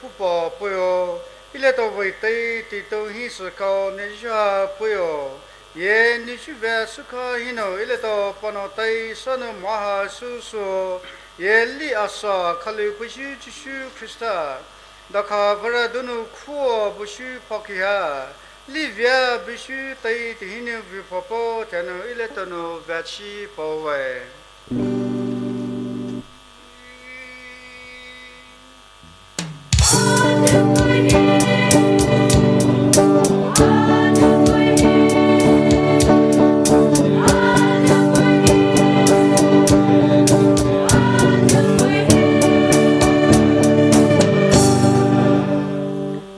pupa puo. Eletao vei teitei tou hisü kau ne zha puo. Ye ne zhu ve sükha hinou eletao panou teisa nou maha süsü. Ye li asa khali pushi Jisu Khrista. Dakha vara donou khuo bushi paki ha. Li via bushi teitei hinou vi papa tano eletao nou vachi pawe.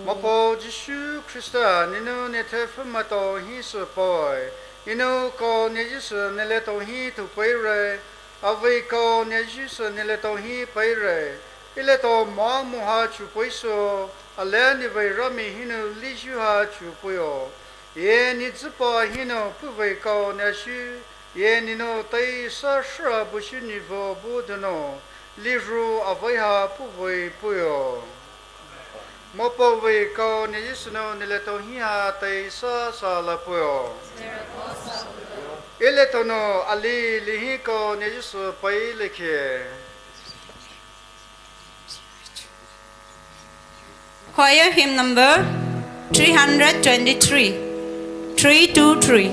Mapao Jisu Khrista, nenou ne thaifümatao hisü paoe. Nenou kau ne zhisü neletao hi thoupeire. Avei kau ne zhisü neletao hi peire. Eletao ma moha chu peisü. Alia nevei rami hinou lizhu ha chu peio. Ye ne züpa hinou puhvei kau ne zhu. Ye nenou teisa shira bushi nevei bu donou. Lirü avei ha puhvei peio. Mapao vei kau ne zhisü nou neletao hi ha teisa sala peio. Eletao nou ali lihi kau ne zhisü pei leke. Choir hymn number three hundred twenty-three, three two three.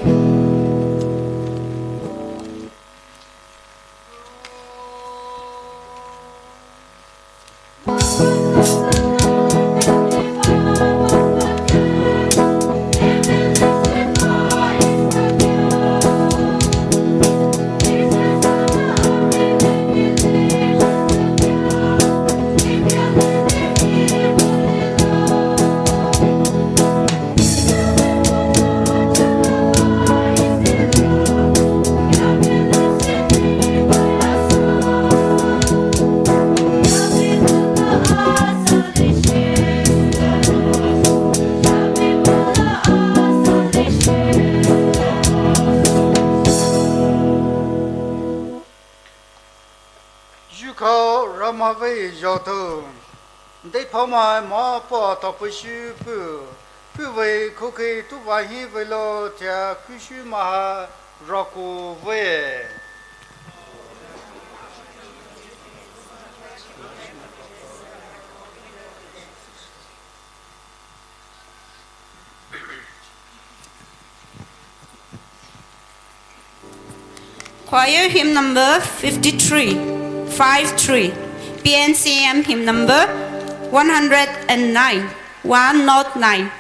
Zhukhao Ramai vei zhaotou. Deiphao mai Mapao tapeishi pu. Puhvei khoukhei tuva hi veilo tea khushi maha raku vei. Choir hymn number fifty-three, five three, P N C M hymn number one hundred and nine, one not nine.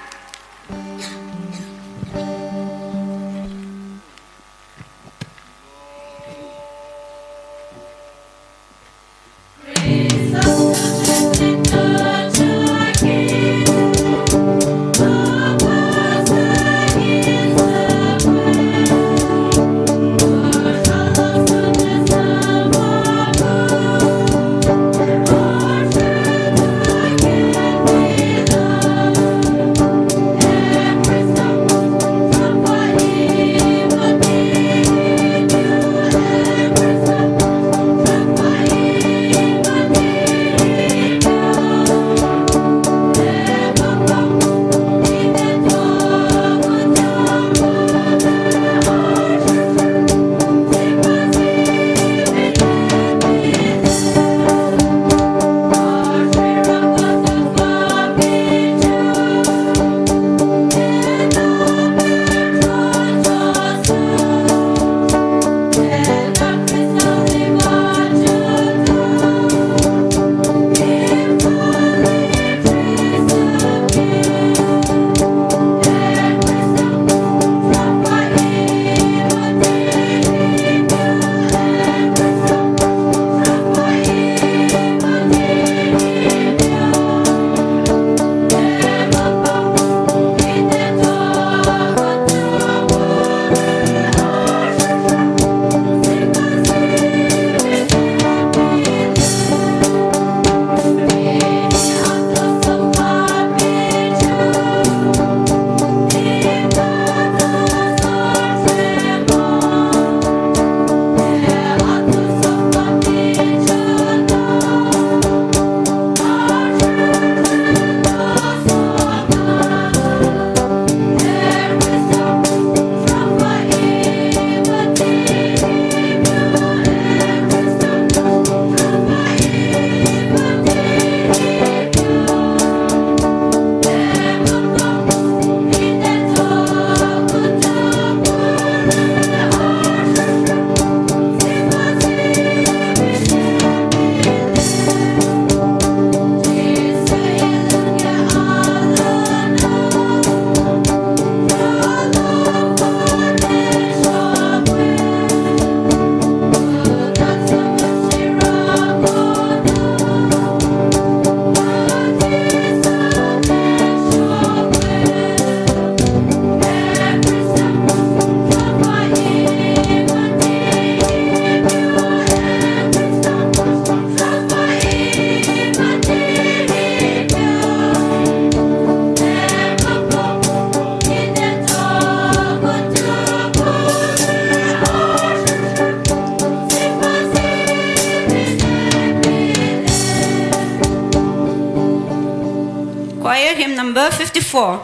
Choir hymn number fifty-four.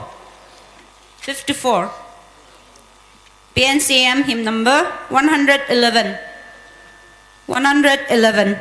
Fifty-four. P N C M hymn number one hundred eleven. One hundred eleven.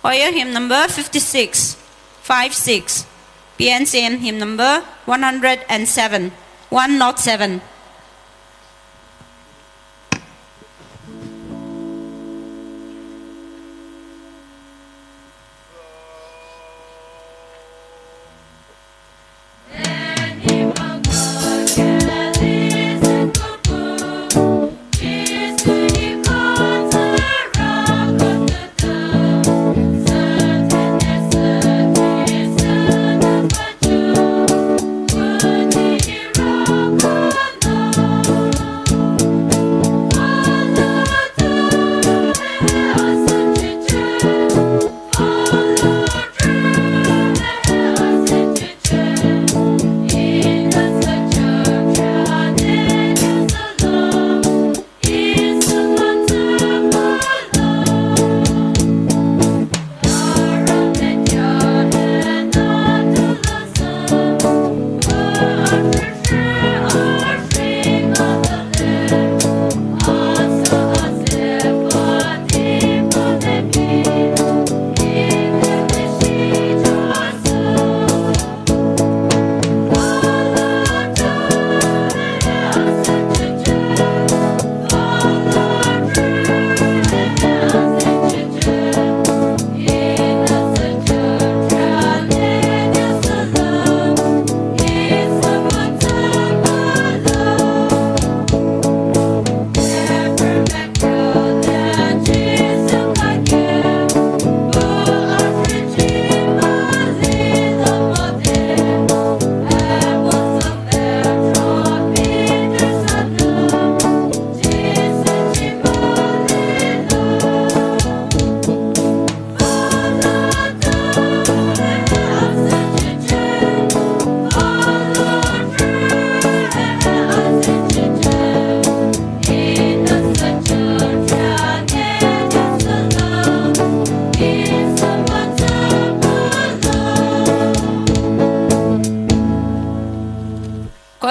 Choir hymn number fifty-six, five six. P N C M hymn number one hundred and seven, one not seven.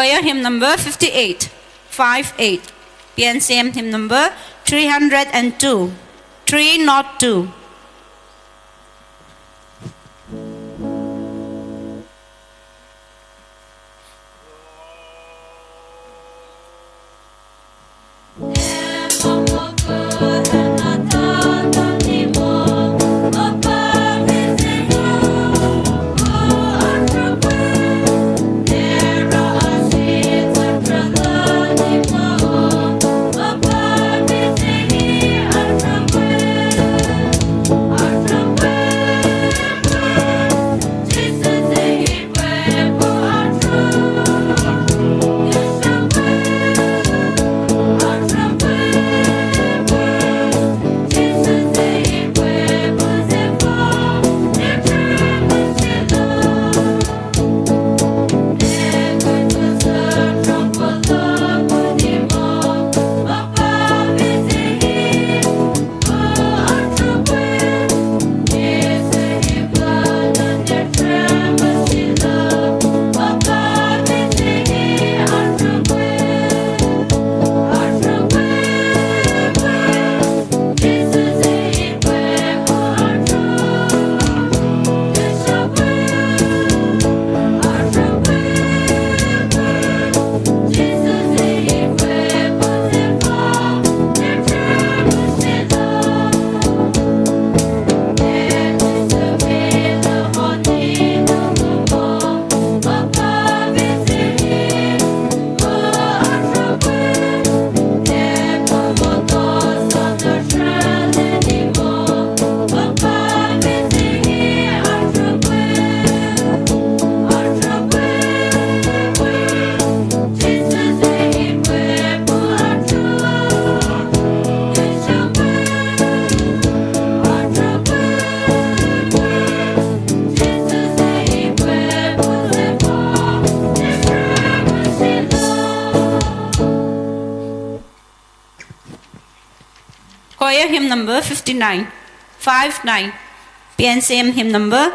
Choir hymn number fifty-eight, five eight. P N C M hymn number three hundred and two, three not two. Choir hymn number fifty-nine, five nine. P N C M hymn number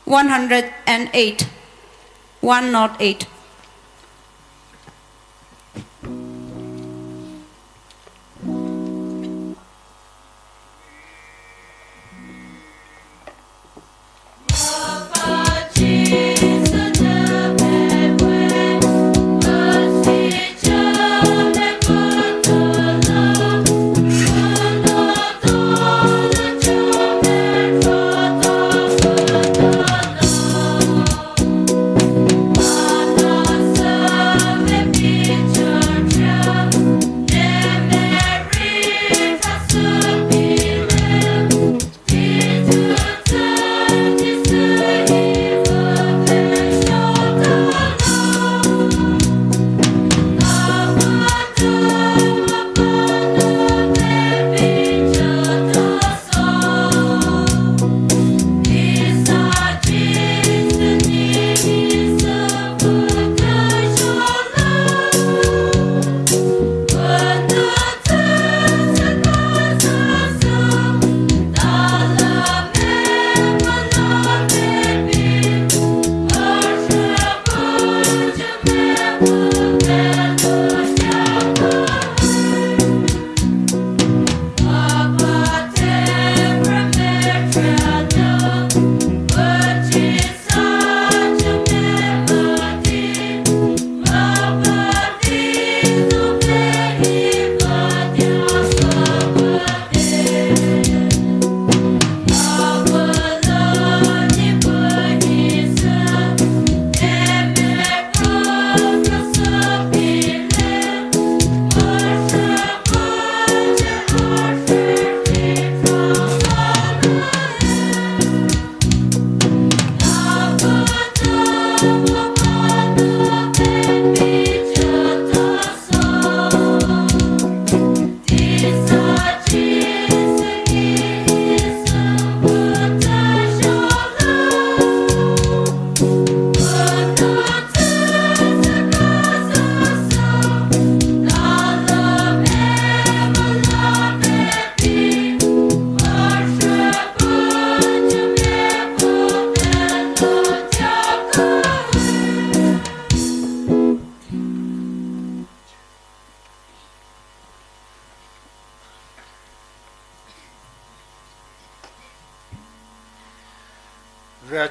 one hundred and eight, one not eight.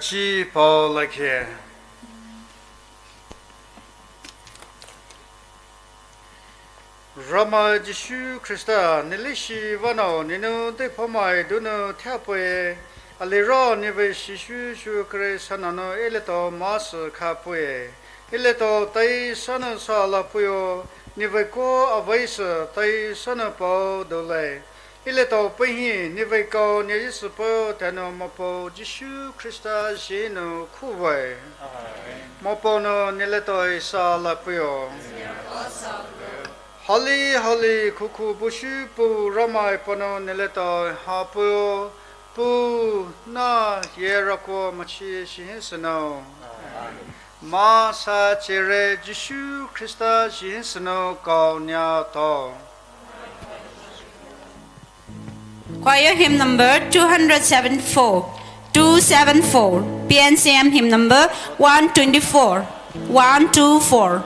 Chi pao laikhe. Ramai Jisu Khrista, ne leshi vanou, nenou deiphomai donou thaipoe, aliro nevei shishu shu kere sanano eletao mashi khapoe, eletao taisanou sala puo, nevei ko avei shi taisanou pao doulai. Eletao pei hi nevei kau ne Jisu pao tano Mapao Jisu Khrista zhinou khuvai. Mapao nou neletao sala puo. Hali hali khukhu bushu pu Ramai panou neletao hapuo, pu na ye rako machi shihin sano. Masa chere Jisu Khrista zhihin sano kau nia tao. Choir hymn number two hundred seventy-four, two seven four, P N C M hymn number one twenty-four, one two four.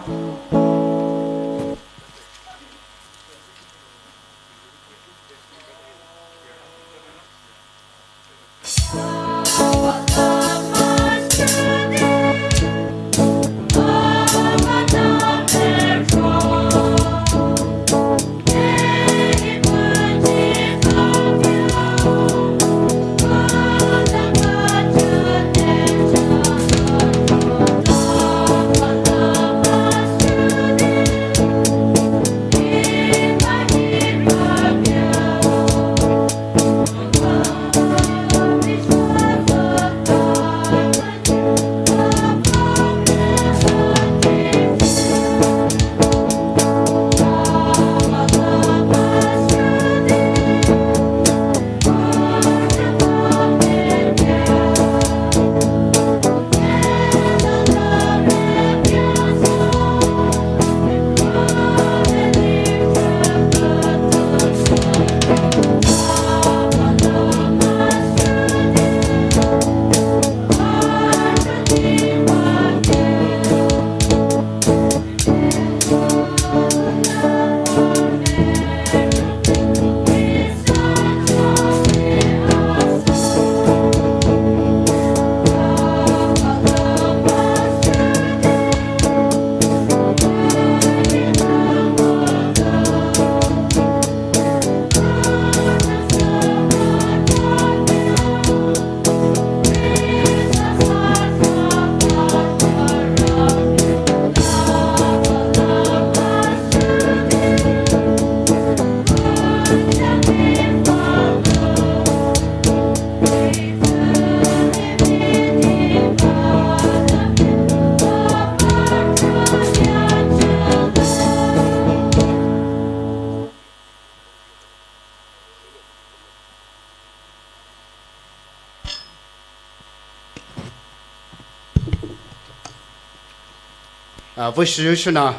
Ah, vei shushuna,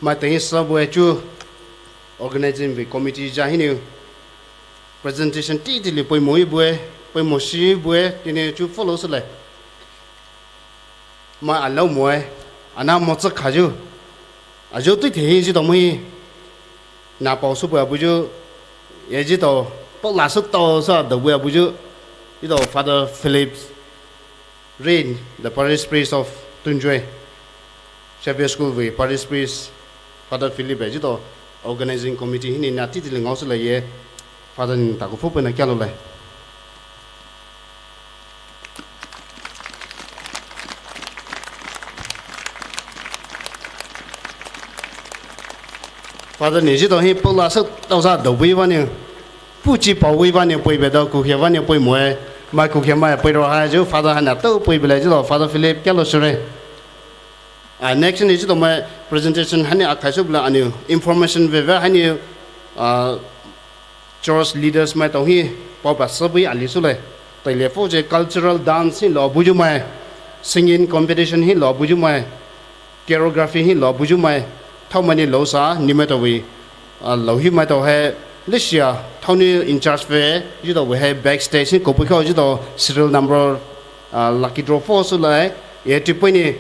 mai tei sa bue chu organizing vei committee ja hinou presentation titili poimo bue, poimo shi bue, tine chu follow sile. Mai alao moe, ana mo tsa khaju. Ajo tui the hi ji to mui. Na pao su bue abuju. Ye ji to, pao la su to sa do bue abuju. Ji to Father Philip Rain, the parish priest of Tunjoy. Xavier School vei parish priest Father Philip ji to organizing committee hinou na titili ngao sile ye. Father ni taku fu pena kya lo lai. Father ni ji to hi pao la su to sa do bui vanou. Pu chi pao bui vanou poi be do kukhe vanou poi moe. Mai kukhe mai poi ro ha ju Father hana to poi be le ji to Father Philip kya lo sure. Ah, next ni ji to mai presentation hinou akhai su bla anou information veve hinou, ah, church leaders mai to hi pao ba sa bui ali sule. Taile fo je cultural dance hilo buju mai, singing competition hilo buju mai, choreography hilo buju mai, thao mai ni lo sa ni mai to vei, ah, lo hi mai to he, lishia, thao ni in charge vei, ji to vei he backstage hi ko pui khao ji to serial number, ah, lucky draw fo sule, ye ti pui ni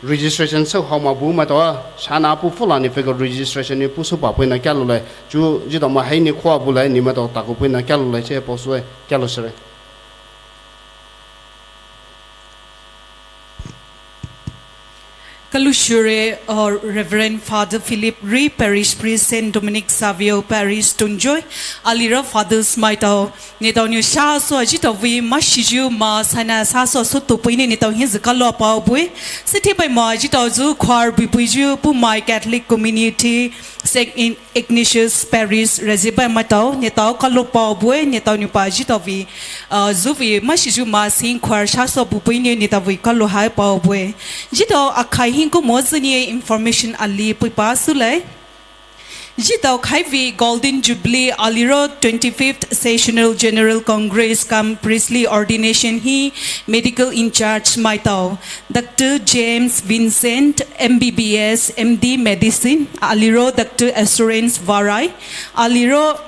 registration sa hao ma bu mai to a, shana pu fu la ni figure registration ni pu su pa pui na kya lo lai, chu ji to ma hai ni khwa bu lai, ni mai to taku pui na kya lo lai che pao su e, kya lo sure. Alushure, uh, Reverend Father Philip Ri, Parish Priest, Saint Dominic Savio Parish, Tungjoy, aliro Fathers maitao, neletao nou sasou ajitao-e mashiyu ma saina sasou sou tupui ne neletao hi zü kalo paobue. Süthai bai ma ajitao zü choir buibuyu, Poumai Catholic Community, Saint Ignatius Parish, Rezibai maitao, neletao kalo paobue, neletao nou pa ajitao-e, uh, zü-e mashiyu ma sing choir sasou bubui ne neletao-e kalo hai paobue. Ajitao akhai hi kumo zü ne information ali puipa sülai. Ajitao khaivi Golden Jubilee aliro twenty-fifth Sessional General Congress cum Priestly Ordination hi medical in charge maitao, Doctor James Vincent, M B B S, M D Medicine, aliro Doctor Assurance Varai, aliro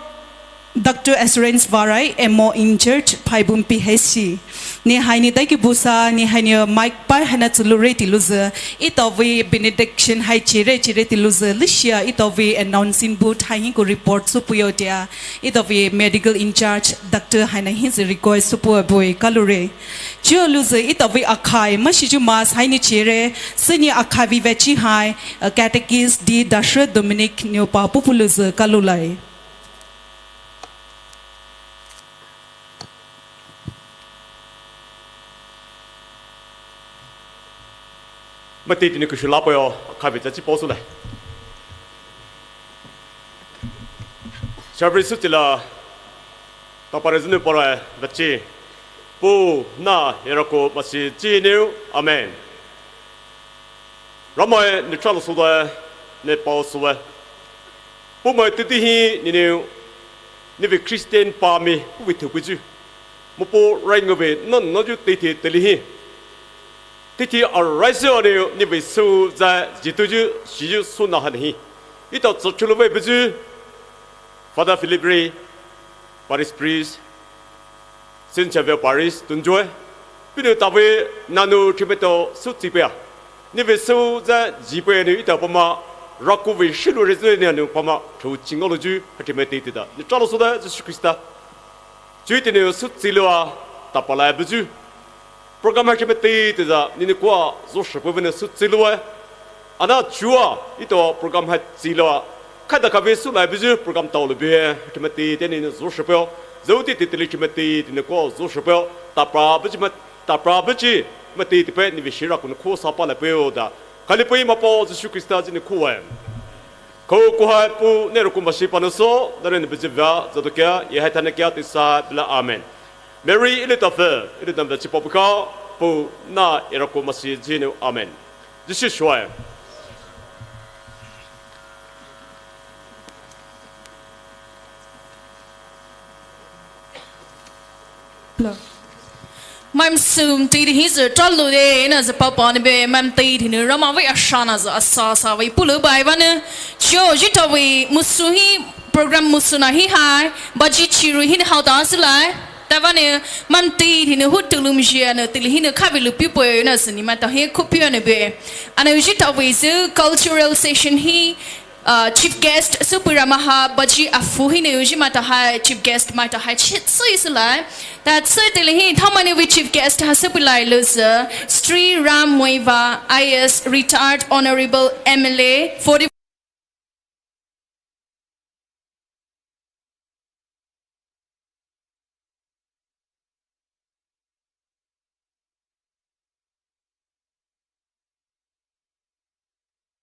Doctor Assurance Varai, M O in charge, Phaibung P H C. Ne haini daiki busa, ne haini mic pai haina tsülure tilouzü. Etao-e benediction hai chire chire tilouzü. Lishia etao-e announcing booth hai hi ku report soupuio tea. Etao-e medical in charge, doctor haina hi zü request soupuabue kalure. Chiolouzü etao-e akhai, mashiyu ma saini chire, süni akhai vivechi hai, uh, catechist D Dasher Dominic nou pa pupulouzü kalulai. Maitao teitei nou kushu lapaoyo, khavi tachi paosoulai. Service sutila, tapare zünou pare vachi, Pou, Nah, Erako Masi Zhinou, Amen. Ramai ne tralo soulai, ne paosoulai. Poumai teitei hi nenou, nevei Christian pami, puhvei thoupuyu. Mopao rai ngaovei, nanayu teitei teile hi. Teitei araisü anou, nevei sou zai, zhituyu, shiyu sou naha hi. Etao tsüchulou vei buyu, Father Philip Ri, Parish Priest, Saint Xavier Parish, Tungjoy. Puhnou tavei nanou thrimeitao sou tsipea. Nevei sou zai zhipea nou etao pama, rakovei shilou rezü ne anou pama, thou chingoloyu, hathimai teitei da. Ne tralo soulai, Jisu Khrista. Chuo teitei nou sou tsiloua, tapalai buyu. Program hathimai teitei da, nenou kua, zho shepeo vei nou sou tsiloua. Ana chua, etao program hai tsiloua. Khaida khavi soulai buyu program taolou bue, hathimai teitei nenou zho shepeo. Zho teitei teile hathimai teitei nenou kua zho shepeo. Tapra buyu ma, tapra buyu, maitao teitei pei nevei shira kunou kua sapa la peo da. Kali pei Mapao Jisu Khrista zhinou kuwe. Koukohai Pou ne Erako Masi panou sou, dare ne buyu vea, zatokia, ye hai thanakia, teisa, bila amen. Mary, ile tafe, ile tafe chipa puka, Pou, Nah, Erako Masi Zhinou, amen. Jisu shuai. Maim sum teitei hi zü tralo de, na zü papa ne be, maim teitei nou, Ramai vei asha na zü asa sa vei pulou bai vanou. Chuo, etao-e, musu hi, program musu na hi hai, baji chiru hi ne hao ta sülai. Tavanou, maim teitei nou hu tulum jia nou, teile hinou khavi lupi pue na sini maitao hi kupia nou be. Ana etao-e zü cultural session hi, uh, chief guest, soupu Ramaha, baji afu hinou ji maitao hai, chief guest maitao hai, chi, sui sülai. Ta sui teile hi, thamai nou vei chief guest ha soupu lailouzü, Sri Ram Muivah, I A S, retired honorable M L A, forty